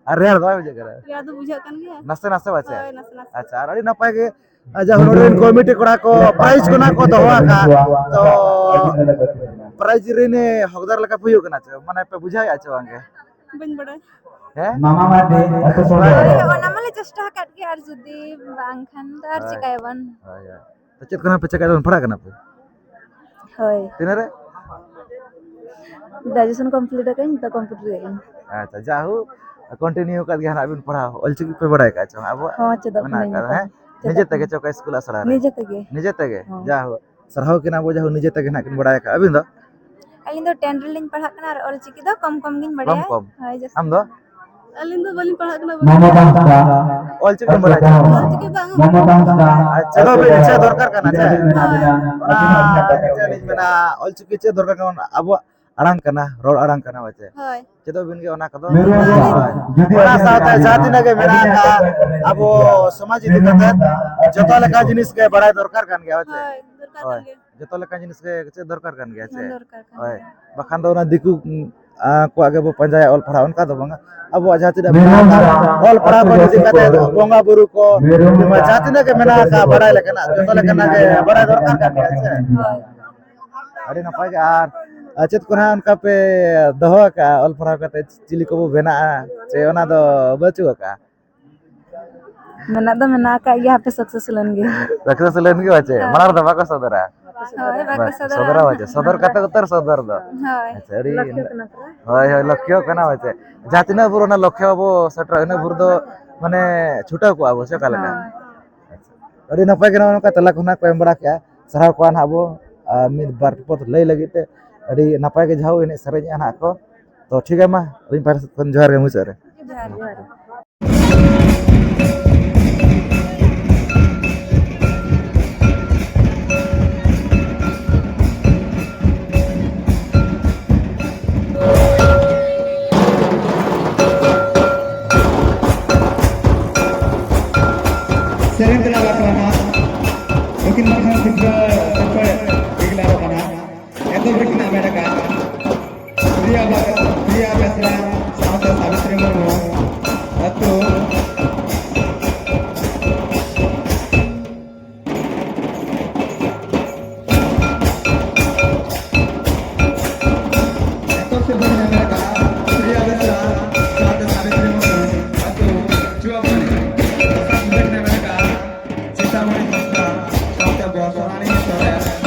ᱟᱨ ᱨᱮᱭᱟᱲ ᱫᱚ ᱵᱟᱭ ᱵᱩᱡᱷᱟᱹᱜ ᱠᱟᱱᱟ? ᱨᱮᱭᱟᱲ ᱫᱚ ᱵᱩᱡᱷᱟᱹᱜ ᱠᱟᱱ ᱜᱮᱭᱟ᱾ ᱱᱟᱥᱮ ᱱᱟᱥᱮ ᱵᱟᱪᱮ? ᱦᱳᱭ, ᱱᱟᱥᱮ ᱱᱟᱥᱮ᱾ ᱟᱪᱪᱷᱟ, ᱟᱨ ᱟᱹᱰᱤ ᱱᱟᱯᱟᱭ ᱜᱮ᱾ ᱟᱨ ᱡᱟᱦᱟᱸ ᱱᱚᱰᱮ ᱨᱮᱱ committee ᱠᱚᱲᱟ ᱠᱚ prize ᱠᱚ ᱱᱟᱜ ᱠᱚ ᱫᱚᱦᱚ ᱟᱠᱟᱫ, ᱛᱚ prize ᱨᱤᱱ ᱦᱚᱠᱫᱟᱨ ᱞᱮᱠᱟ ᱯᱮ ᱦᱩᱭᱩᱜ ᱠᱟᱱᱟ ᱪᱮ? ᱢᱟᱱᱮ ᱯᱮ ᱵᱩᱡᱷᱟᱹᱣᱮᱫᱼᱟ ᱪᱮ ᱵᱟᱝ ᱜᱮ? ᱵᱟᱹᱧ ᱵᱟᱲᱟᱭ᱾ ᱦᱮᱸ? ᱢᱟᱢᱟ ᱢᱟᱨᱰᱤ, ᱟᱹᱛᱩ ᱥᱚᱸᱜᱮ᱾ ᱦᱳᱭ, ᱚᱱᱟ ᱢᱟᱞᱮ ᱪᱮᱥᱴᱟ ᱟᱠᱟᱫ ᱜᱮ, ᱟᱨ ᱡᱩᱫᱤ ᱵᱟᱝ ᱠᱷᱟᱱ ᱫᱚ ᱟᱨ ᱦᱳᱭ᱾ ᱪᱤᱠᱟᱹᱭᱟᱵᱚᱱ? ᱦᱳᱭ, ᱦᱳᱭ᱾ ᱛᱚ ᱪᱮᱫ ᱠᱚ ᱱᱟᱜ ᱯᱮ ᱪᱮᱠᱟᱭ ᱫᱟᱵᱚᱱ, ᱯᱟᱲᱦᱟᱜ ᱠᱟᱱᱟ ᱯᱮ? ᱦᱳᱭ᱾ ᱛᱤᱱᱟᱹᱜ ᱨᱮ? Graduation complete ᱟᱠᱟᱫᱟᱹᱧ, ᱱᱤᱛᱚᱜ computer ᱨᱮᱭᱟᱜ ᱜᱤᱧ᱾ ᱟᱪᱪᱷᱟ, ᱡᱟᱦᱳᱠ, continue ᱟᱠᱟᱫ ᱜᱮᱭᱟ ᱱᱟᱜ ᱵᱤᱱ ᱯᱟᱲᱦᱟᱣ, ᱚᱞᱪᱤᱠᱤ ᱯᱮ ᱵᱟᱲᱟᱭ ᱟᱠᱟᱫ ᱪᱮ ᱵᱟᱝ? ᱟᱵᱚᱣᱟᱜ ᱦᱚᱸ, ᱪᱮᱫᱚᱜ ᱢᱮᱱᱟᱜ ᱠᱟᱹᱱᱟᱹᱧ ᱟᱠᱟᱫ, ᱱᱤᱛᱚᱜ᱾ ᱦᱮᱸ? ᱪᱮᱫᱚᱜ ᱱᱤᱡᱮ ᱛᱮᱜᱮ ᱠᱟᱹᱱᱟᱹᱧ᱾ ᱪᱮ ᱚᱠᱟ ᱤᱥᱠᱩᱞ ᱟᱥᱲᱟ ᱨᱮ? ᱱᱤᱡᱮ ᱛᱮᱜᱮ᱾ ᱱᱤᱡᱮ ᱛᱮᱜᱮ? ᱦᱚᱸ᱾ ᱡᱟᱦᱳᱠ, ᱥᱟᱨᱦᱟᱣ ᱠᱤᱱᱟ ᱵᱚ, ᱡᱟᱦᱳᱠ, ᱱᱤᱡᱮ ᱛᱮᱜᱮ ᱱᱟᱜ ᱠᱤᱱ ᱵᱟᱲᱟᱭ ᱟᱠᱟᱫ᱾ ᱟᱹᱵᱤᱱ ᱫᱚ? ᱟᱹᱞᱤᱧ ᱫᱚ ten ᱨᱮᱞᱤᱧ ᱯᱟᱲᱦᱟᱜ ᱠᱟᱱᱟ ᱟᱨ ᱚᱞᱪᱤᱠᱤ ᱫᱚ ᱠᱚᱢ ᱠᱚᱢ ᱜᱤᱧ ᱠᱚᱢ ᱵᱟᱲᱟᱭᱟ᱾ ᱠᱚᱢ? ᱦᱳᱭ, ᱡᱟᱹᱥᱛᱤ ᱟᱢ ᱫᱚ? ᱟᱹᱞᱤᱧ ᱫᱚ ᱵᱟᱹᱞᱤᱧ ᱯᱟᱲᱦᱟᱜ ᱠᱟᱱᱟ, ᱵᱟᱹᱞᱤᱧ ᱢᱟᱢᱟ ᱯᱟᱲᱦᱟᱜ ᱠᱟᱱᱟ᱾ ᱯᱟᱦᱴᱟ᱾ ᱚᱞᱪᱤᱠᱤ ᱵᱟᱲᱟᱭ ᱠᱟᱱᱟ? ᱚᱞᱪᱤᱠᱤ ᱵᱟᱝ᱾ ᱢᱟᱢᱟ ᱯᱟᱦᱴᱟ᱾ ᱟᱨ ᱪᱮᱫ ᱦᱚᱸ ᱵᱤᱱ ᱪᱮᱫ ᱫᱚᱨᱠᱟᱨ ᱠᱟᱱᱟ, ᱪᱮᱫ? ᱦᱳᱭ᱾ ᱚᱱᱟ ᱪᱮᱫ ᱞᱤᱧ ᱢᱮᱱᱟ, ᱚᱞᱪᱤᱠᱤ ᱪᱮᱫ ᱫᱚᱨᱠᱟᱨ ᱠᱟᱱᱟ? ᱟᱵᱚᱣᱟᱜ ᱟᱲᱟᱝ ᱠᱟᱱᱟ, ᱨᱚᱲ ᱟᱲᱟᱝ ᱠᱟᱱᱟ, ᱦᱳᱭ ᱥᱮ? ᱦᱳᱭ᱾ ᱪᱮᱫᱚᱜ ᱵᱤᱱ ᱜᱮ ᱚᱱᱟ ᱠᱚᱫᱚ᱾ ᱦᱳᱭ᱾ ᱚᱱᱟ ᱥᱟᱶᱛᱮ ᱡᱟᱦᱟᱸ ᱛᱤᱱᱟᱹᱜ ᱜᱮ ᱢᱮᱱᱟᱜ ᱟᱠᱟᱫ ᱟᱵᱚ ᱥᱚᱢᱟᱡᱽ ᱤᱫᱤ ᱠᱟᱛᱮ ᱡᱚᱛᱚ ᱞᱮᱠᱟᱱ ᱡᱤᱱᱤᱥ ᱜᱮ ᱵᱟᱲᱟᱭ ᱫᱚᱨᱠᱟᱨ ᱠᱟᱱ ᱜᱮᱭᱟ, ᱦᱳᱭ ᱥᱮ? ᱦᱳᱭ, ᱫᱚᱨᱠᱟᱨ ᱦᱳᱭ᱾ ᱠᱟᱱ ᱜᱮᱭᱟ᱾ ᱡᱚᱛᱚ ᱞᱮᱠᱟᱱ ᱡᱤᱱᱤᱥ ᱜᱮ ᱪᱮᱫ ᱫᱚᱨᱠᱟᱨ ᱠᱟᱱ ᱜᱮᱭᱟ, ᱪᱮ? ᱫᱚᱨᱠᱟᱨ ᱠᱟᱱ ᱦᱳᱭ᱾ ᱜᱮᱭᱟ᱾ ᱵᱟᱠᱷᱟᱱ ᱫᱚ ᱚᱱᱟ ᱫᱤᱠᱩ, ᱩᱸ, ᱟ, ᱠᱚᱣᱟᱜ ᱜᱮᱵᱚ ᱯᱟᱸᱡᱟᱭᱟ ᱚᱞ ᱯᱟᱲᱦᱟᱣ, ᱚᱱᱠᱟ ᱫᱚ ᱵᱟᱝᱟ᱾ ᱟᱵᱚᱣᱟᱜ ᱡᱟᱦᱟᱸ ᱛᱤᱱᱟᱹᱜ ᱢᱮᱱᱟᱜ ᱟᱠᱟᱫ, ᱚᱞ ᱯᱟᱲᱦᱟᱣ ᱠᱚ ᱤᱫᱤ ᱠᱟᱛᱮ ᱵᱚᱸᱜᱟ ᱵᱩᱨᱩ ᱠᱚ, ᱠᱤᱝᱵᱟ ᱡᱟᱦᱟᱸ ᱛᱤᱱᱟᱹᱜ ᱜᱮ ᱢᱮᱱᱟᱜ ᱟᱠᱟᱫ ᱵᱟᱲᱟᱭ ᱞᱮᱠᱟᱱᱟᱜ, ᱡᱚᱛᱚ ᱞᱮᱠᱟᱱᱟᱜ ᱜᱮ ᱵᱟᱲᱟᱭ ᱫᱚᱨᱠᱟᱨ ᱠᱟᱱ ᱜᱮᱭᱟ, ᱪᱮ? ᱦᱳᱭ᱾ ᱟᱹᱰᱤ ᱱᱟᱯᱟᱭ ᱜᱮ᱾ ᱟᱨ, ᱟᱨ ᱪᱮᱫ ᱠᱚ ᱱᱟᱦᱟᱜ ᱚᱱᱠᱟ ᱯᱮ ᱫᱚᱦᱚ ᱟᱠᱟᱜᱼᱟ ᱚᱞ ᱯᱟᱲᱦᱟᱣ ᱠᱟᱛᱮ, ᱪᱤᱞᱤ ᱠᱚᱵᱚ ᱵᱮᱱᱟᱜᱼᱟ, ᱪᱮ ᱚᱱᱟ ᱫᱚ ᱵᱟᱹᱪᱩᱜ ᱟᱠᱟᱜᱼᱟ? ᱢᱮᱱᱟᱜ ᱫᱚ ᱢᱮᱱᱟᱜ ᱟᱠᱟᱫ ᱜᱮᱭᱟ, ᱦᱟᱯᱮ success ᱞᱮᱱ ᱜᱮ᱾ Success ᱞᱮᱱ ᱜᱮ ᱵᱟᱪᱮ? ᱦᱳᱭ᱾ ᱢᱟᱲᱟᱝ ᱨᱮᱫᱚ ᱵᱟᱠᱚ ᱥᱚᱫᱚᱨᱟ? ᱦᱳᱭ, ᱵᱟᱠᱚ ᱵᱟᱠᱚ ᱥᱚᱫᱚᱨᱟ᱾ ᱥᱚᱫᱚᱨᱟ ᱵᱟᱪᱮ? ᱥᱚᱫᱚᱨ ᱠᱟᱛᱮ ᱩᱛᱟᱹᱨ ᱥᱚᱫᱚᱨ ᱫᱚ᱾ ᱦᱳᱭ᱾ ᱟᱪᱪᱷᱟ, ᱟᱹᱰᱤ ᱞᱚᱠᱠᱷᱚ ᱠᱟᱱᱟ ᱯᱩᱨᱟᱹ᱾ ᱦᱳᱭ, ᱦᱳᱭ, ᱞᱚᱠᱠᱷᱚ ᱠᱟᱱᱟ ᱵᱟᱪᱮ? ᱡᱟᱦᱟᱸ ᱛᱤᱱᱟᱹᱜ ᱵᱷᱳᱨ ᱚᱱᱟ ᱞᱚᱠᱠᱷᱚ ᱵᱚ ᱥᱮᱴᱮᱨᱟ, ᱤᱱᱟᱹ ᱵᱷᱳᱨ ᱫᱚ ᱢᱟᱱᱮ ᱪᱷᱩᱴᱟᱹᱣ ᱠᱚᱜᱼᱟ ᱵᱚ, ᱥᱮ ᱚᱠᱟ ᱞᱮᱠᱟ? ᱦᱳᱭ᱾ ᱟᱪᱪᱷᱟ᱾ ᱟᱹᱰᱤ ᱱᱟᱯᱟᱭ ᱜᱮ ᱱᱚᱜᱼᱚ ᱱᱚᱝᱠᱟ ᱛᱮᱞᱟ ᱠᱚ ᱱᱟᱜ ᱠᱚ ᱮᱢ ᱵᱟᱲᱟ ᱠᱮᱜᱼᱟ᱾ ᱥᱟᱨᱦᱟᱣ ᱠᱚᱣᱟ ᱱᱟᱜ ᱵᱚ, ᱟᱨ ᱢᱤᱫ ᱵᱟᱨ ᱯᱚᱫ ᱞᱟᱹᱭ ᱞᱟᱹᱜᱤᱫ ᱛᱮ᱾ ᱟᱹᱰᱤ ᱱᱟᱯᱟᱭ ᱜᱮ ᱡᱟᱦᱟᱸ ᱮᱱᱮᱡ ᱥᱮᱨᱮᱧᱮᱜᱼᱟ ᱱᱟᱜ ᱠᱚ᱾ ᱛᱚ ᱴᱷᱤᱠ ᱜᱮᱭᱟ, ᱢᱟ ᱟᱹᱞᱤᱧ ᱯᱟᱦᱴᱟ ᱥᱮᱫ ᱠᱷᱚᱱ ᱡᱚᱦᱟᱨ ᱜᱮ ᱢᱩᱪᱟᱹᱫ ᱨᱮ᱾ ᱡᱚᱦᱟᱨ, ᱡᱚᱦᱟᱨ᱾ ᱥᱮᱨᱮᱧ ᱛᱮᱞᱟ ᱵᱟᱠᱷᱨᱟ ᱦᱟᱸᱜ ᱱᱩᱠᱤᱱ ᱢᱟᱨᱥᱟᱞ ᱥᱤᱨᱯᱟᱹ ᱥᱤᱨᱯᱟᱹ ᱮᱜᱞᱟᱨᱚᱜ ᱠᱟᱱᱟ᱾ ᱮᱛᱚᱦᱚᱵ ᱨᱮ ᱠᱤᱱ ᱦᱟᱢᱮᱴ ᱟᱠᱟᱫ ᱯᱨᱤᱭᱟ ᱵᱟ-, ᱯᱨᱤᱭᱟ ᱵᱮᱥᱨᱟ ᱥᱟᱶᱛᱮ ᱥᱟᱵᱤᱛᱨᱤ ᱢᱩᱨᱢᱩ ᱟᱹᱛᱩ᱾ ᱮᱛᱚᱦᱚᱵ ᱥᱤᱨᱯᱟᱹ ᱠᱤᱱ ᱦᱟᱢᱮᱴ ᱟᱠᱟᱫ ᱯᱨᱤᱭᱟ ᱵᱮᱥᱨᱟ ᱥᱟᱶᱛᱮ ᱥᱟᱵᱤᱛᱨᱤ ᱢᱩᱨᱢᱩ ᱟᱹᱛᱩ ᱪᱩᱣᱟᱯᱟᱹᱲᱤ᱾ ᱫᱚᱥᱟᱨ ᱥᱤᱨᱯᱟᱹ ᱠᱤᱱ ᱦᱟᱢᱮᱴ ᱟᱠᱟᱫ ᱪᱤᱱᱛᱟᱢᱚᱬᱤ ᱦᱟᱸᱥᱫᱟ ᱥᱟᱶᱛᱮ ᱵᱚᱥᱚᱨᱟᱱᱤ ᱥᱚᱨᱮᱱ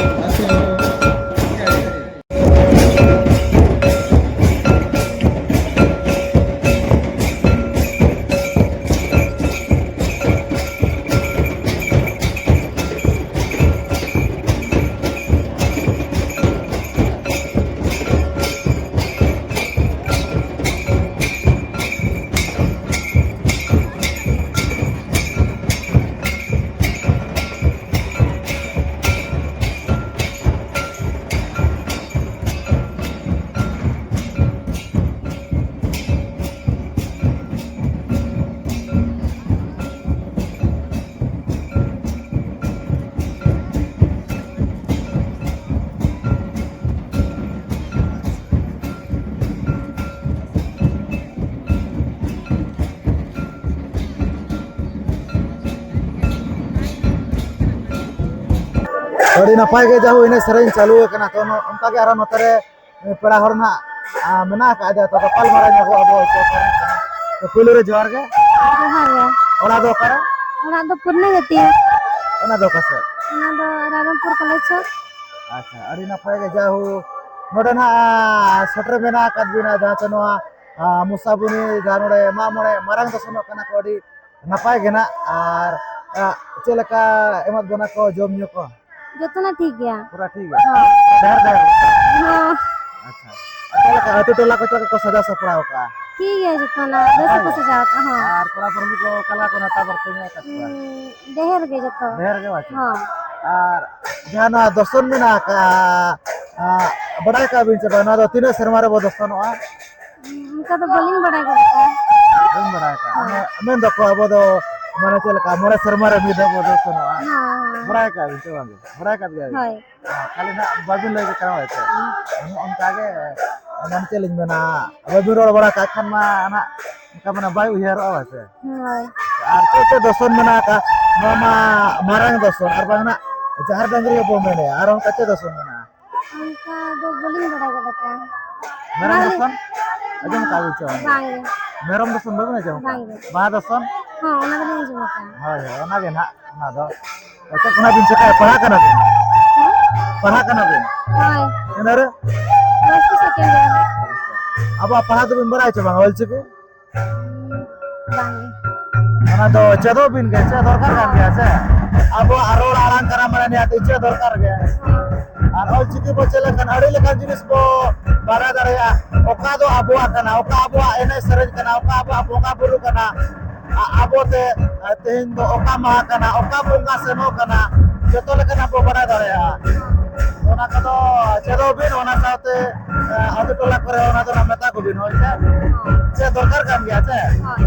ᱟᱹᱛᱩ᱾ ᱟᱹᱰᱤ ᱱᱟᱯᱟᱭ ᱜᱮ ᱡᱟᱦᱳ ᱮᱱᱮᱡ ᱥᱮᱨᱮᱧ ᱪᱟᱹᱞᱩ ᱟᱠᱟᱱᱟ᱾ ᱛᱚ, ᱱᱚ-, ᱚᱱᱠᱟ ᱜᱮ ᱟᱨᱚ ᱱᱚᱛᱮ ᱨᱮ ᱯᱮᱲᱟ ᱦᱚᱲ ᱱᱟᱦᱟᱜ, ᱟ, ᱢᱮᱱᱟᱜ ᱟᱠᱟᱫ ᱫᱮᱭᱟ᱾ ᱛᱚ, ᱜᱟᱯᱟᱞ ᱢᱟᱨᱟᱣ ᱧᱚᱜᱚᱜ ᱟᱵᱚ᱾ ᱛᱚ, ᱯᱳᱭᱞᱳ ᱨᱮ ᱡᱚᱦᱟᱨ ᱜᱮ᱾ ᱡᱚᱦᱟᱨ ᱜᱮ᱾ ᱚᱲᱟᱜ ᱫᱚ ᱚᱠᱟᱨᱮ? ᱚᱲᱟᱜ ᱫᱚ ᱯᱩᱨᱱᱟᱜᱟᱹᱛᱤ᱾ ᱚᱱᱟ ᱫᱚ ᱚᱠᱟ ᱥᱮᱫ? ᱚᱱᱟ ᱫᱚ ᱨᱟᱭᱨᱚᱝᱯᱩᱨ ᱠᱚᱞᱮᱡᱽ ᱥᱩᱨ᱾ ᱟᱪᱪᱷᱟ, ᱟᱹᱰᱤ ᱱᱟᱯᱟᱭ ᱜᱮ᱾ ᱡᱟᱦᱳ, ᱱᱚᱰᱮ ᱱᱟᱦᱟᱜ ᱥᱮᱴᱮᱨ ᱢᱮᱱᱟᱜ ᱟᱠᱟᱫ ᱵᱤᱱᱟ, ᱡᱟᱦᱟᱸ ᱪᱮ ᱱᱚᱣᱟ, ᱟ, ᱢᱚᱥᱟᱵᱩᱱᱤ, ᱡᱟᱦᱟᱸ ᱱᱚᱰᱮ ᱢᱟᱜ ᱢᱚᱬᱮ ᱢᱟᱨᱟᱝ ᱫᱚᱥᱚᱱᱚᱜ ᱠᱟᱱᱟ ᱠᱚ, ᱟᱹᱰᱤ ᱱᱟᱯᱟᱭ ᱜᱮ ᱱᱟᱜ᱾ ᱟᱨ, ᱟ, ᱪᱮᱫ ᱞᱮᱠᱟ ᱮᱢᱟᱫ ᱵᱚᱱᱟ ᱠᱚ ᱡᱚᱢ ᱧᱩ ᱠᱚ? ᱡᱚᱛᱚᱱᱟᱜ ᱴᱷᱤᱠ ᱜᱮᱭᱟ᱾ ᱯᱩᱨᱟ ᱴᱷᱤᱠ ᱜᱮᱭᱟ? ᱦᱚᱸ᱾ ᱰᱷᱮᱨ ᱰᱷᱮᱨ? ᱦᱚᱸ᱾ ᱟᱪᱪᱷᱟ᱾ ᱟᱨ ᱪᱮᱫ ᱞᱮᱠᱟ ᱟᱹᱛᱩ ᱴᱚᱞᱟ ᱠᱚ ᱪᱮᱫ ᱞᱮᱠᱟ ᱠᱚ ᱥᱟᱡᱟᱣ ᱥᱟᱯᱲᱟᱣ ᱠᱟᱜᱼᱟ? ᱴᱷᱤᱠ ᱜᱮᱭᱟ, ᱡᱚᱛᱚᱱᱟᱜ ᱵᱮᱥ ᱜᱮᱠᱚ ᱥᱟᱡᱟᱣ ᱠᱟᱜᱼᱟ, ᱦᱚᱸ᱾ ᱟᱨ ᱯᱮᱲᱟ ᱯᱨᱚᱵᱷᱩ ᱠᱚ ᱚᱠᱟ ᱞᱮᱠᱟ ᱠᱚ ᱱᱮᱣᱛᱟ ᱵᱟᱨᱛᱮ ᱧᱚᱜ ᱟᱠᱟᱫ ᱠᱚᱣᱟ? ᱩᱸ, ᱰᱷᱮᱨ ᱜᱮ ᱡᱚᱛᱚ᱾ ᱰᱷᱮᱨ ᱜᱮ ᱵᱟᱝ? ᱦᱚᱸ᱾ ᱟᱨ ᱡᱟᱦᱟᱸ ᱱᱚᱣᱟ ᱫᱚᱥᱚᱱ ᱢᱮᱱᱟᱜ ᱟᱠᱟᱫᱼᱟ, ᱟ, ᱵᱟᱰᱟᱭ ᱠᱟᱜ ᱵᱤᱱ ᱪᱮ ᱵᱟᱝ, ᱱᱚᱣᱟ ᱫᱚ ᱛᱤᱱᱟᱹᱜ ᱥᱮᱨᱢᱟ ᱨᱮᱵᱚ ᱫᱚᱥᱚᱱᱚᱜᱼᱟ? ᱚᱱᱠᱟ ᱫᱚ ᱵᱟᱹᱞᱤᱧ ᱵᱟᱲᱟᱭ ᱜᱚᱫ ᱠᱟᱜᱼᱟ᱾ ᱵᱟᱹᱧ ᱵᱟᱲᱟᱭ ᱠᱟᱜᱼᱟ᱾ ᱦᱳᱭ᱾ ᱢᱟᱱᱮ, ᱢᱮᱱ ᱫᱚᱠᱚ ᱟᱵᱚ ᱫᱚ, ᱢᱟᱱᱮ, ᱪᱮᱫ ᱞᱮᱠᱟ, ᱢᱚᱬᱮ ᱥᱮᱨᱢᱟ ᱨᱮ ᱢᱤᱫ ᱫᱷᱟᱣ ᱵᱚ ᱫᱚᱥᱚᱱᱚᱜᱼᱟ᱾ ᱦᱳᱭ, ᱦᱳᱭ᱾ ᱵᱟᱲᱟᱭ ᱠᱟᱜ ᱵᱤᱱ ᱥᱮ ᱵᱟᱝ? ᱵᱟᱲᱟᱭ ᱠᱟᱜ ᱜᱮᱭᱟ ᱵᱤᱱ? ᱦᱳᱭ᱾ ᱦᱮᱸ, ᱠᱷᱟᱹᱞᱤ ᱱᱟᱜ ᱵᱟᱹᱵᱤᱱ ᱞᱟᱹᱭ ᱠᱟᱜ ᱠᱟᱱᱟ, ᱦᱳᱭ ᱥᱮ? ᱦᱳᱭ᱾ ᱚᱱᱮ ᱚᱱᱠᱟ ᱜᱮ, ᱢᱟᱱᱮ, ᱪᱮᱫ ᱞᱤᱧ ᱢᱮᱱᱟ, ᱵᱟᱹᱵᱤᱱ ᱨᱚᱲ ᱵᱟᱲᱟ ᱠᱟᱜ ᱠᱷᱟᱱ ᱢᱟ ᱱᱟᱜ ᱚᱱᱠᱟ, ᱢᱟᱱᱮ, ᱵᱟᱭ ᱩᱭᱦᱟᱹᱨᱚᱜᱼᱟ, ᱦᱳᱭ ᱥᱮ? ᱦᱳᱭ᱾ ᱟᱨ ᱪᱮᱫ ᱪᱮᱫ ᱫᱚᱥᱚᱱ ᱢᱮᱱᱟᱜ ᱟᱠᱟᱫ? ᱱᱚᱣᱟ ᱢᱟ ᱢᱟᱨᱟᱝ ᱫᱚᱥᱚᱱ, ᱟᱨ ᱵᱟᱝ ᱱᱟᱜ ᱡᱟᱦᱮᱨ ᱰᱟᱹᱝᱨᱤ ᱦᱚᱸᱵᱚ ᱢᱮᱱᱮᱜᱼᱟ, ᱟᱨ ᱚᱱᱠᱟ ᱪᱮᱫ ᱫᱚᱥᱚᱱ ᱢᱮᱱᱟᱜᱼᱟ? ᱚᱱᱠᱟ ᱫᱚ ᱵᱟᱹᱞᱤᱧ ᱵᱟᱲᱟᱭ ᱜᱚᱫ ᱟᱠᱟᱫᱼᱟ᱾ ᱢᱮᱨᱚᱢ ᱵᱟᱝ᱾ ᱫᱚᱥᱚᱱ? ᱟᱸᱡᱚᱢ ᱟᱠᱟᱫ ᱵᱤᱱ ᱪᱮ ᱵᱟᱝ? ᱵᱟᱝ ᱜᱮ᱾ ᱢᱮᱨᱚᱢ ᱫᱚᱥᱚᱱ ᱵᱟᱹᱵᱤᱱ ᱟᱸᱡᱚᱢ ᱟᱠᱟᱫᱼᱟ? ᱵᱟᱝ ᱜᱮ᱾ ᱵᱟᱦᱟ ᱫᱚᱥᱚᱱ? ᱦᱚᱸ, ᱚᱱᱟ ᱫᱚᱞᱤᱧ ᱟᱸᱡᱚᱢ ᱟᱠᱟᱫᱼᱟ᱾ ᱦᱳᱭ, ᱦᱳᱭ, ᱚᱱᱟ ᱜᱮ ᱱᱟᱦᱟᱜ ᱚᱱᱟ ᱫᱚ᱾ ᱪᱮᱫ ᱠᱚ ᱱᱟᱦᱟᱜ ᱵᱤᱱ ᱪᱮᱠᱟᱭᱟ? ᱯᱟᱲᱦᱟᱜ ᱠᱟᱱᱟ ᱵᱤᱱ? ᱦᱮᱸ? ᱯᱟᱲᱦᱟᱜ ᱠᱟᱱᱟ ᱵᱤᱱ? ᱦᱳᱭ᱾ ᱛᱤᱱᱟᱹᱜ ᱨᱮ? Plus two second year. ᱟᱵᱚᱣᱟᱜ ᱯᱟᱲᱦᱟᱣ ᱫᱚᱵᱤᱱ ᱵᱟᱲᱟᱭᱟ ᱪᱮ ᱵᱟᱝ, ᱚᱞ ᱪᱤᱠᱤ? ᱵᱟᱝ ᱜᱮ᱾ ᱚᱱᱟ ᱫᱚ ᱪᱮᱫᱚᱜ ᱵᱤᱱ ᱜᱮ, ᱪᱮᱫ ᱫᱚᱨᱠᱟᱨ ᱠᱟᱱ ᱜᱮᱭᱟ ᱥᱮ? ᱟᱵᱚᱣᱟᱜ ᱨᱚᱲ ᱟᱲᱟᱝ ᱠᱟᱱᱟ, ᱢᱟᱱᱮ, ᱱᱤᱭᱟᱹ ᱫᱚ ᱪᱮᱫ ᱫᱚᱨᱠᱟᱨ ᱜᱮ᱾ ᱟᱨ ᱚᱞ ᱪᱤᱠᱤ ᱵᱚ ᱪᱮᱫ ᱞᱮᱠᱷᱟᱱ ᱟᱹᱰᱤ ᱞᱮᱠᱟᱱ ᱡᱤᱱᱤᱥ ᱵᱚ ᱵᱟᱲᱟᱭ ᱫᱟᱲᱮᱭᱟᱜᱼᱟ᱾ ᱚᱠᱟ ᱫᱚ ᱟᱵᱚᱣᱟᱜ ᱠᱟᱱᱟ, ᱚᱠᱟ ᱟᱵᱚᱣᱟᱜ ᱮᱱᱮᱡ ᱥᱮᱨᱮᱧ ᱠᱟᱱᱟ, ᱚᱠᱟ ᱟᱵᱚᱣᱟᱜ ᱵᱚᱸᱜᱟ ᱵᱩᱨᱩ ᱠᱟᱱᱟ, ᱟ-, ᱟᱵᱚᱛᱮ, ᱟ, ᱛᱮᱦᱮᱧ ᱫᱚ ᱚᱠᱟ ᱢᱟᱦᱟ ᱠᱟᱱᱟ, ᱚᱠᱟ ᱵᱚᱸᱜᱟ ᱥᱮᱱᱚᱜ ᱠᱟᱱᱟ, ᱡᱚᱛᱚ ᱞᱮᱠᱟᱱᱟᱜ ᱵᱚ ᱵᱟᱲᱟᱭ ᱫᱟᱲᱮᱭᱟᱜᱼᱟ᱾ ᱚᱱᱟ ᱠᱚᱫᱚ ᱪᱮᱫᱚᱜ ᱵᱤᱱ, ᱚᱱᱟ ᱥᱟᱶᱛᱮ, ᱟ, ᱟᱹᱛᱩ ᱴᱚᱞᱟ ᱠᱚᱨᱮ ᱚᱱᱟ ᱫᱚ ᱢᱮᱛᱟ ᱠᱚᱵᱤᱱ, ᱦᱳᱭ ᱥᱮ? ᱪᱮᱫ ᱫᱚᱨᱠᱟᱨ ᱠᱟᱱ ᱜᱮᱭᱟ ᱥᱮ? ᱦᱳᱭ᱾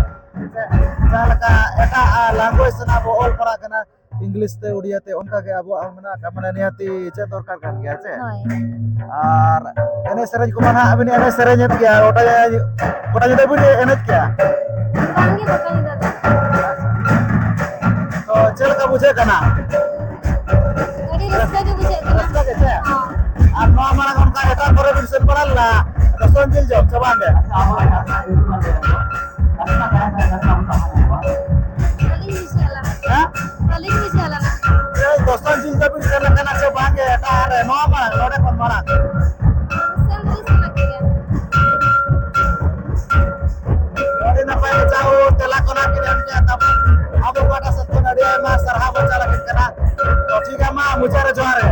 ᱡᱮ ᱡᱟᱦᱟᱸ ᱞᱮᱠᱟ ᱮᱴᱟᱜ, ᱟ, language ᱨᱮᱱᱟᱜ ᱵᱚ ᱚᱞ ᱯᱟᱲᱦᱟᱜ ᱠᱟᱱᱟ, English ᱛᱮ, ᱩᱲᱤᱭᱟ ᱛᱮ, ᱚᱱᱠᱟ ᱜᱮ ᱟᱵᱚᱣᱟᱜ ᱦᱚᱸ ᱢᱮᱱᱟᱜ ᱟᱠᱟᱫ, ᱢᱟᱱᱮ, ᱱᱤᱦᱟᱹᱛᱤ ᱪᱮᱫ ᱫᱚᱨᱠᱟᱨ ᱠᱟᱱ ᱜᱮᱭᱟ ᱥᱮ? ᱦᱳᱭ᱾ ᱟᱨ ᱮᱱᱮᱡ ᱥᱮᱨᱮᱧ ᱠᱚᱢᱟ ᱱᱟᱦᱟᱜ ᱟᱹᱵᱤᱱ ᱮᱱᱮᱡ ᱥᱮᱨᱮᱧᱮᱫ ᱜᱮᱭᱟ, ᱜᱚᱴᱟ, ᱜᱚᱴᱟ ᱧᱤᱫᱟᱹ ᱵᱤᱱ ᱮᱱᱮᱡ ᱜᱮᱭᱟ? ᱵᱟᱝᱜᱮ, ᱜᱚᱴᱟ ᱧᱤᱫᱟᱹ ᱫᱚ᱾ ᱛᱚ, ᱪᱮᱫ ᱞᱮᱠᱟ ᱵᱩᱡᱷᱟᱹᱜ ᱠᱟᱱᱟ? ᱟᱹᱰᱤ ᱨᱟᱹᱥᱠᱟᱹ ᱜᱮ ᱵᱩᱡᱷᱟᱹᱜ ᱠᱟᱱᱟ᱾ ᱨᱟᱹᱥᱠᱟᱹ ᱜᱮ ᱥᱮ? ᱦᱚᱸ᱾ ᱟᱨ ᱱᱚᱣᱟ ᱢᱟᱲᱟᱝ ᱚᱱᱠᱟ ᱮᱴᱟᱜ ᱠᱚᱨᱮ ᱵᱤᱱ ᱥᱮᱱ ᱵᱟᱲᱟ ᱞᱮᱱᱟ, ᱫᱚᱥᱚᱱ ᱡᱤᱞ ᱡᱚᱢ ᱥᱮ ᱵᱟᱝ ᱜᱮ? ᱵᱟᱹᱞᱤᱧ ᱵᱩᱡᱷᱟᱹᱣ ᱞᱮᱱᱟ᱾ ᱦᱮᱸ? ᱵᱟᱹᱞᱤᱧ ᱵᱩᱡᱷᱟᱹᱣ ᱞᱮᱱᱟ᱾ ᱮᱭ, ᱫᱚᱥᱚᱱ ᱡᱤᱞ ᱫᱚᱵᱤᱱ ᱥᱮᱱ ᱟᱠᱟᱱᱟ ᱥᱮ ᱵᱟᱝ ᱜᱮ ᱮᱴᱟᱜ ᱨᱮ, ᱱᱚᱣᱟ ᱢᱟᱲᱟᱝ, ᱱᱚᱰᱮ ᱠᱷᱚᱱ ᱢᱟᱲᱟᱝ? ᱥᱮᱱ ᱫᱚᱞᱤᱧ ᱥᱮᱱ ᱟᱠᱟᱱ ᱜᱮᱭᱟ᱾ ᱟᱹᱰᱤ ᱱᱟᱯᱟᱭ ᱢᱟᱪᱷᱟ ᱛᱮᱞᱟ ᱠᱚ ᱱᱟᱜ ᱵᱤᱱ ᱮᱢ ᱠᱮᱜᱼᱟ, ᱛᱟᱵᱚᱱ ᱟᱵᱚ ᱯᱟᱦᱴᱟ ᱥᱮᱫ ᱠᱷᱚᱱ ᱟᱹᱰᱤ ᱟᱭᱢᱟ ᱥᱟᱨᱦᱟᱣ ᱵᱚᱱ ᱪᱟᱞ ᱟᱹᱵᱤᱱ ᱠᱟᱱᱟ᱾ ᱛᱚ ᱴᱷᱤᱠ ᱜᱮᱭᱟ, ᱢᱟ ᱢᱩᱪᱟᱹᱫ ᱨᱮ ᱡᱚᱦᱟᱨ ᱜᱮ᱾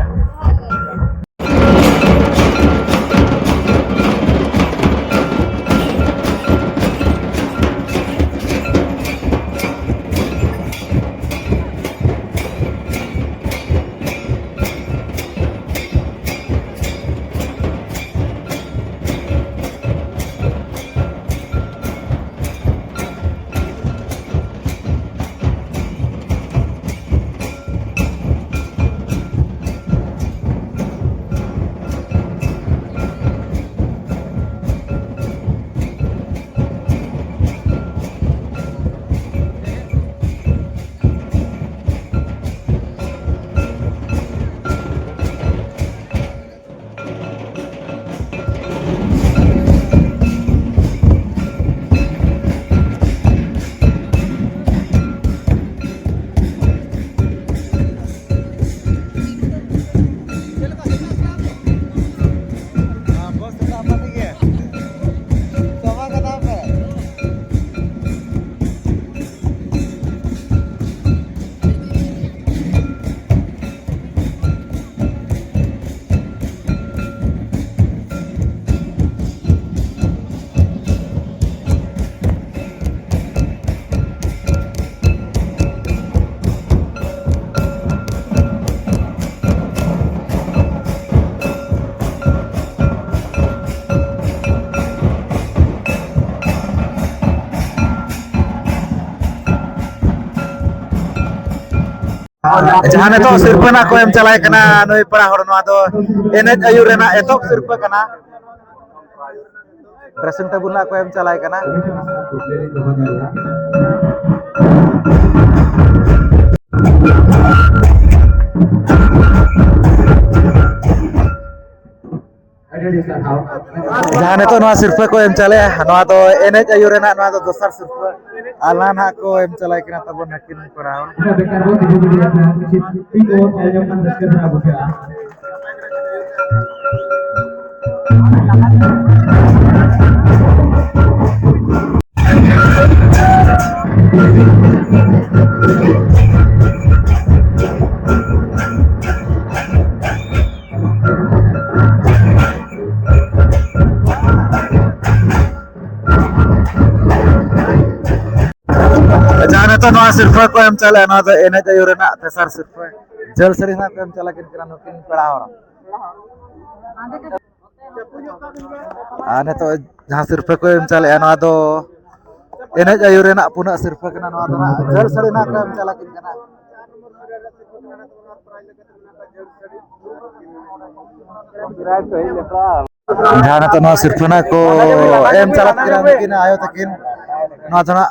ᱡᱟᱦᱟᱸ ᱱᱤᱛᱚᱜ ᱥᱤᱨᱯᱟᱹ ᱱᱟᱜ ᱠᱚ ᱮᱢ ᱪᱟᱞᱟᱭ ᱠᱟᱱᱟ ᱱᱩᱭ ᱯᱮᱲᱟ ᱦᱚᱲ, ᱱᱚᱣᱟ ᱫᱚ ᱮᱱᱮᱡ ᱟᱹᱭᱩᱨ ᱨᱮᱱᱟᱜ ᱮᱛᱚᱦᱚᱵ ᱥᱤᱨᱯᱟᱹ ᱠᱟᱱᱟ᱾ ᱰᱨᱮᱥᱤᱝ ᱴᱮᱵᱩᱞ ᱱᱟᱜ ᱠᱚ ᱮᱢ ᱪᱟᱞᱟᱭ ᱠᱟᱱᱟ᱾ ᱡᱟᱦᱟᱸ ᱱᱤᱛᱚᱜ ᱱᱚᱣᱟ ᱥᱤᱨᱯᱟᱹ ᱠᱚ ᱮᱢ ᱪᱟᱞᱮᱜᱼᱟ, ᱱᱚᱣᱟ ᱫᱚ ᱮᱱᱮᱡ ᱟᱹᱭᱩᱨ ᱨᱮᱱᱟᱜ, ᱱᱚᱣᱟ ᱫᱚ ᱫᱚᱥᱟᱨ ᱥᱤᱨᱯᱟᱹ᱾ ᱟᱨ ᱱᱟᱦᱟᱜ ᱠᱚ ᱮᱢ ᱪᱟᱞᱟᱭ ᱠᱟᱱᱟ ᱛᱟᱵᱚᱱ ᱱᱟᱹᱠᱤᱱ ᱠᱚᱲᱟ ᱦᱚᱲ᱾ ᱵᱮᱠᱟᱨ ᱵᱚᱱ ᱛᱤᱸᱜᱩ ᱜᱤᱰᱤᱭᱟ, ᱛᱤ ᱠᱚ ᱛᱟᱭᱚᱢ ᱠᱷᱟᱱ ᱨᱟᱹᱥᱠᱟᱹ ᱫᱷᱟᱨᱟ ᱵᱩᱡᱷᱟᱹᱜᱼᱟ᱾ ᱡᱟᱦᱟᱸ ᱱᱤᱛᱚᱜ ᱱᱚᱣᱟ ᱥᱤᱨᱯᱟᱹ ᱠᱚ ᱮᱢ ᱪᱟᱞᱮᱜᱼᱟ, ᱱᱚᱣᱟ ᱫᱚ ᱮᱱᱮᱡ ᱟᱹᱭᱩᱨ ᱨᱮᱱᱟᱜ ᱛᱮᱥᱟᱨ ᱥᱤᱨᱯᱟᱹ᱾ ᱡᱷᱟᱹᱞ ᱥᱟᱹᱲᱤ ᱱᱟᱜ ᱠᱚ ᱮᱢ ᱪᱟᱞᱟᱜ ᱠᱤᱱ ᱠᱟᱱᱟ ᱱᱩᱠᱤᱱ ᱯᱮᱲᱟ ᱦᱚᱲ᱾ ᱟᱨ ᱱᱤᱛᱚᱜ ᱡᱟᱦᱟᱸ ᱥᱤᱨᱯᱟᱹ ᱠᱚ ᱮᱢ ᱪᱟᱞᱮᱜᱼᱟ, ᱱᱚᱣᱟ ᱫᱚ ᱮᱱᱮᱡ ᱟᱹᱭᱩᱨ ᱨᱮᱱᱟᱜ ᱯᱩᱱᱟᱜ ᱥᱤᱨᱯᱟᱹ ᱠᱟᱱᱟ᱾ ᱱᱚᱣᱟ ᱫᱚ ᱱᱟᱜ ᱡᱷᱟᱹᱞ ᱥᱟᱹᱲᱤ ᱱᱟᱜ ᱠᱚ ᱮᱢ ᱪᱟᱞᱟᱜ ᱠᱤᱱ ᱠᱟᱱᱟ᱾ ᱡᱟᱦᱟᱸ ᱱᱤᱛᱚᱜ ᱱᱚᱣᱟ ᱥᱤᱨᱯᱟᱹ ᱱᱟᱜ ᱠᱚ ᱮᱢ ᱪᱟᱞᱟᱜ ᱠᱟᱱᱟ ᱱᱩᱠᱤᱱ ᱟᱭᱳ ᱛᱟᱹᱠᱤᱱ, ᱱᱚᱣᱟ ᱫᱚ ᱱᱟᱜ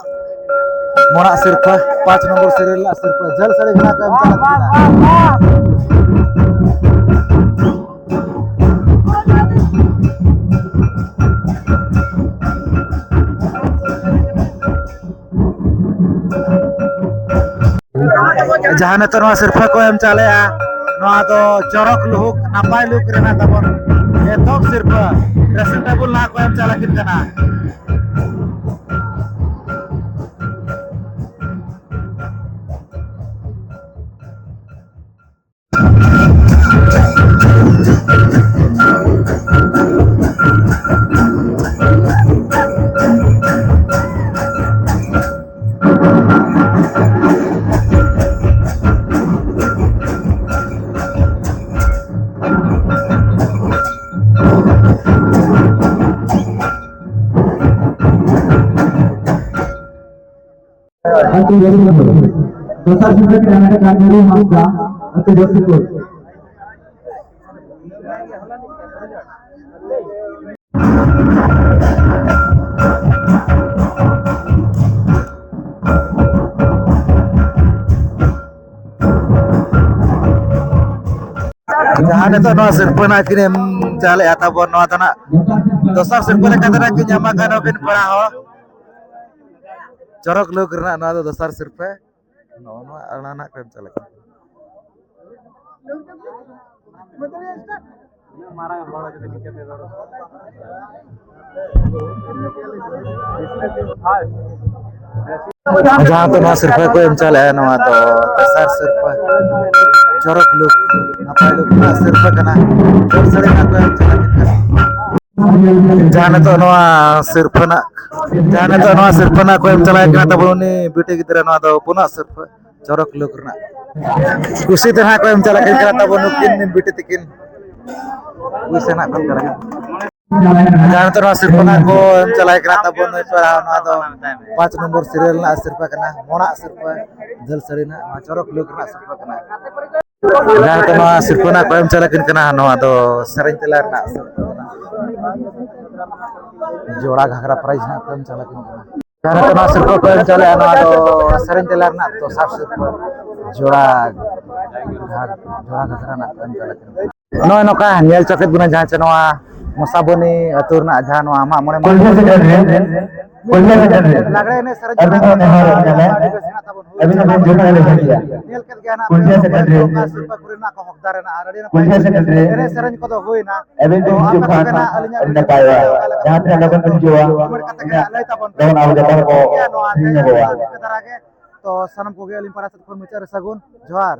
ᱢᱚᱲᱟᱜ ᱥᱤᱨᱯᱟᱹ, ᱯᱟᱸᱪ ᱱᱚᱢᱵᱚᱨ serial ᱨᱮᱱᱟᱜ ᱥᱤᱨᱯᱟᱹ, ᱡᱷᱟᱹᱞ ᱥᱟᱹᱲᱤ ᱱᱟᱜ ᱠᱚ ᱮᱢ ᱪᱟᱞᱟᱜ ᱠᱟᱱᱟ᱾ ᱡᱟᱦᱟᱸ ᱱᱤᱛᱚᱜ ᱱᱚᱣᱟ ᱥᱤᱨᱯᱟᱹ ᱠᱚ ᱮᱢ ᱪᱟᱞᱮᱜᱼᱟ, ᱱᱚᱣᱟ ᱫᱚ ᱪᱚᱨᱚᱠ ᱞᱩᱦᱩᱠ ᱱᱟᱯᱟᱭ ᱞᱩᱠ ᱨᱮᱱᱟᱜ ᱛᱟᱵᱚᱱ ᱮᱛᱚᱦᱚᱵ ᱥᱤᱨᱯᱟᱹ᱾ Dressing table ᱱᱟᱜ ᱠᱚ ᱮᱢ ᱪᱟᱞᱟᱜ ᱠᱤᱱ ᱠᱟᱱᱟ᱾ ᱟᱹᱛᱩ ᱡᱟᱹᱥᱛᱤ ᱫᱚᱥᱟᱨ ᱥᱤᱨᱯᱟᱹ ᱠᱤᱱ ᱦᱟᱢᱮᱴ ᱟᱠᱟᱫ ᱱᱩᱨᱩ ᱦᱟᱸᱥᱫᱟ, ᱟᱹᱛᱩ ᱡᱟᱹᱥᱛᱤ ᱠᱚ᱾ ᱡᱟᱦᱟᱸ ᱱᱤᱛᱚᱜ ᱱᱚᱣᱟ ᱥᱤᱨᱯᱟᱹ ᱱᱟᱜ ᱠᱤᱱ ᱮᱢ ᱪᱟᱞᱮᱜᱼᱟ ᱛᱟᱵᱚᱱ ᱱᱚᱣᱟ ᱫᱚ ᱱᱟᱜ ᱫᱚᱥᱟᱨ ᱥᱤᱨᱯᱟᱹ ᱞᱮᱠᱟ ᱛᱮ ᱱᱟᱜ ᱠᱤᱱ ᱧᱟᱢᱟ ᱠᱷᱟᱱ ᱟᱹᱵᱤᱱ ᱯᱮᱲᱟ ᱦᱚᱸ᱾ ᱪᱚᱨᱚᱠ ᱞᱩᱠ ᱨᱮᱱᱟᱜ ᱱᱚᱣᱟ ᱫᱚ ᱫᱚᱥᱟᱨ ᱥᱤᱨᱯᱟᱹ᱾ ᱱᱚᱜᱼᱚ ᱱᱚᱣᱟ ᱟᱲᱟᱝ ᱱᱟᱜ ᱠᱚ ᱮᱢ ᱪᱟᱞᱟᱜ ᱠᱟᱱᱟ᱾ ᱡᱟᱦᱟᱸ ᱫᱚ ᱱᱚᱣᱟ ᱥᱤᱨᱯᱟᱹ ᱠᱚ ᱮᱢ ᱪᱟᱞᱮᱜᱼᱟ, ᱱᱚᱣᱟ ᱫᱚ ᱫᱚᱥᱟᱨ ᱥᱤᱨᱯᱟᱹ᱾ ᱪᱚᱨᱚᱠ ᱞᱩᱠ, ᱱᱟᱯᱟᱭ ᱞᱩᱠ ᱨᱮᱱᱟᱜ ᱥᱤᱨᱯᱟᱹ ᱠᱟᱱᱟ᱾ ᱡᱚᱞ ᱥᱟᱹᱲᱤ ᱱᱟᱜ ᱠᱚ ᱮᱢ ᱪᱟᱞᱟᱜ ᱠᱟᱱᱟ᱾ ᱡᱟᱦᱟᱸ ᱱᱤᱛᱚᱜ ᱱᱚᱣᱟ ᱥᱤᱨᱯᱟᱹ ᱱᱟᱜ, ᱡᱟᱦᱟᱸ ᱱᱤᱛᱚᱜ ᱱᱚᱣᱟ ᱥᱤᱨᱯᱟᱹ ᱱᱟᱜ ᱠᱚ ᱮᱢ ᱪᱟᱞᱟᱜ ᱠᱟᱱᱟ ᱛᱟᱵᱚᱱ ᱩᱱᱤ ᱵᱤᱴᱤ ᱜᱤᱫᱽᱨᱟᱹ, ᱱᱚᱣᱟ ᱫᱚ ᱯᱩᱱᱟᱜ ᱥᱤᱨᱯᱟᱹ᱾ ᱪᱚᱨᱚᱠ ᱞᱩᱠ ᱨᱮᱱᱟᱜ ᱠᱩᱥᱤ ᱛᱮ ᱱᱟᱦᱟᱜ ᱠᱚ ᱮᱢ ᱪᱟᱞᱟᱜ ᱠᱟᱱᱟ ᱛᱟᱵᱚᱱ ᱱᱩᱠᱤᱱ ᱵᱤᱴᱤ ᱛᱤᱠᱤᱱ᱾ ᱠᱩᱥᱤ ᱱᱟᱦᱟᱜ ᱠᱚ ᱮᱢ ᱪᱟᱞᱟᱜ ᱠᱟᱱᱟ᱾ ᱡᱟᱦᱟᱸ ᱱᱤᱛᱚᱜ ᱱᱚᱣᱟ ᱥᱤᱨᱯᱟᱹ ᱱᱟᱦᱟᱜ ᱠᱚ ᱮᱢ ᱪᱟᱞᱟᱜ ᱠᱟᱱᱟ ᱛᱟᱵᱚᱱ ᱱᱩᱭ ᱯᱮᱲᱟ, ᱱᱚᱣᱟ ᱫᱚ ᱯᱟᱸᱪ ᱱᱚᱢᱵᱚᱨ ᱥᱤᱨᱤᱭᱟᱞ ᱨᱮᱱᱟᱜ ᱥᱤᱨᱯᱟᱹ ᱠᱟᱱᱟ, ᱢᱚᱲᱟᱜ ᱥᱤᱨᱯᱟᱹ, ᱡᱷᱟᱹᱞ ᱥᱟᱹᱲᱤ ᱱᱟᱦᱟᱜ, ᱱᱚᱣᱟ ᱪᱚᱨᱚᱠ ᱞᱩᱠ ᱨᱮᱱᱟᱜ ᱥᱤᱨᱯᱟᱹ ᱠᱟᱱᱟ᱾ ᱡᱟᱦᱟᱸ ᱱᱤᱛᱚᱜ ᱱᱚᱣᱟ ᱥᱤᱨᱯᱟᱹ ᱱᱟᱦᱟᱜ ᱠᱚ ᱮᱢ ᱪᱟᱞᱟᱜ ᱠᱟᱱᱟ, ᱱᱚᱣᱟ ᱫᱚ ᱥᱮᱨᱮᱧ ᱛᱮᱞᱟ ᱨᱮᱱᱟᱜ ᱥᱤᱨᱯᱟᱹ ᱠᱟᱱᱟ᱾ ᱡᱚᱲᱟ ᱜᱷᱟᱜᱽᱨᱟ ᱯᱨᱟᱭᱤᱡᱽ ᱱᱟᱦᱟᱜ ᱠᱚ ᱮᱢ ᱪᱟᱞᱟᱜ ᱠᱟᱱᱟ᱾ ᱡᱟᱦᱟᱸ ᱱᱤᱛᱚᱜ ᱱᱚᱣᱟ ᱥᱤᱨᱯᱟᱹ ᱠᱚ ᱮᱢ ᱪᱟᱞᱮᱜᱼᱟ, ᱱᱚᱣᱟ ᱫᱚ ᱥᱮᱨᱮᱧ ᱛᱮᱞᱟ ᱨᱮᱱᱟᱜ ᱫᱚᱥᱟᱨ ᱥᱤᱨᱯᱟᱹ, ᱡᱚᱲᱟ ᱜᱷᱟᱴ, ᱡᱚᱲᱟ ᱜᱷᱟᱜᱽᱨᱟ ᱨᱮᱱᱟᱜ ᱠᱚ ᱮᱢ ᱪᱟᱞᱟᱜ ᱠᱟᱱᱟ᱾ ᱱᱚᱜᱼᱚᱭ ᱱᱚᱝᱠᱟ ᱧᱮᱞ ᱪᱚ ᱠᱮᱫ ᱵᱚᱱᱟ, ᱡᱟᱦᱟᱸ ᱪᱮ ᱱᱚᱣᱟ ᱢᱚᱥᱟᱵᱚᱱᱤ ᱟᱹᱛᱩ ᱨᱮᱱᱟᱜ ᱡᱟᱦᱟᱸ ᱱᱚᱣᱟ ᱢᱟᱜ ᱢᱚᱬᱮ ᱠᱩᱞᱦᱤ ᱥᱮᱴᱮᱨ ᱨᱮ, ᱠᱩᱞᱦᱤ ᱥᱮᱴᱮᱨ ᱨᱮ, ᱞᱟᱜᱽᱲᱮ ᱮᱱᱮᱡ ᱥᱮᱨᱮᱧ ᱟᱹᱵᱤᱱ ᱠᱚᱨᱮ ᱦᱚᱸ ᱱᱮᱦᱚᱨ ᱟᱹᱰᱤ ᱧᱟᱢᱟ, ᱵᱮᱥ ᱢᱮᱱᱟᱜ ᱛᱟᱵᱚᱱ, ᱦᱩᱭ ᱟᱹᱵᱤᱱ ᱦᱚᱸᱵᱤᱱ ᱡᱚᱴᱟᱣ ᱞᱮᱠᱷᱟᱱ ᱜᱮᱭᱟ᱾ ᱧᱮᱞ ᱠᱮᱫ ᱜᱮᱭᱟ ᱱᱟᱜ ᱠᱩᱞᱦᱤ ᱯᱮ ᱥᱮᱴᱮᱨ ᱨᱮ᱾ ᱚᱠᱟ ᱥᱤᱨᱯᱟᱹ ᱠᱚᱨᱮᱱᱟᱜ ᱠᱚ ᱦᱚᱠᱫᱟᱨ ᱮᱱᱟ, ᱟᱨ ᱟᱹᱰᱤ ᱱᱟᱯᱟᱭ ᱠᱩᱞᱦᱤ ᱥᱮᱴᱮᱨ ᱨᱮ᱾ ᱮᱱᱮᱡ ᱥᱮᱨᱮᱧ ᱠᱚᱫᱚ ᱦᱩᱭᱱᱟ᱾ ᱟᱹᱵᱤᱱ ᱛᱚ ᱦᱤᱡᱩᱜ ᱟᱯᱮ ᱠᱷᱟᱱ ᱠᱚᱜᱮ ᱱᱟᱜ ᱟᱹᱞᱤᱧᱟᱜ ᱟᱹᱰᱤ ᱱᱟᱯᱟᱭᱚᱜᱼᱟ᱾ ᱚᱠᱟ ᱞᱮᱠᱟ ᱡᱟᱦᱟᱸ ᱛᱤᱱᱟᱹᱜ ᱞᱚᱜᱚᱱ ᱵᱤᱱ ᱦᱤᱡᱩᱜᱼᱟ, ᱠᱚᱢᱮᱱᱴ ᱠᱟᱛᱮ ᱜᱮ ᱩᱱᱟᱹᱜ ᱱᱟᱜ ᱞᱟᱹᱭ ᱛᱟᱵᱚᱱ ᱯᱮ᱾ ᱞᱚᱜᱚᱱ ᱟᱵᱚ ᱡᱚᱛᱚ ᱦᱚᱲ ᱠᱚ ᱴᱷᱤᱠ ᱜᱮᱭᱟ, ᱱᱚᱣᱟ ᱯᱷᱨᱤ ᱧᱚᱜᱚᱜᱼᱟ᱾ ᱴᱷᱤᱠ ᱜᱮᱭᱟ, ᱱᱚᱣᱟ ᱫᱷᱟᱨᱟ ᱜᱮ᱾ ᱛᱚ ᱥᱟᱱᱟᱢ ᱠᱚᱜᱮ ᱟᱹᱞᱤᱧ ᱯᱟᱦᱴᱟ ᱥᱮᱫ ᱠᱷᱚᱱ ᱢᱩᱪᱟᱹᱫ ᱨᱮ ᱥᱟᱹᱜᱩᱱ ᱡᱚᱦᱟᱨ᱾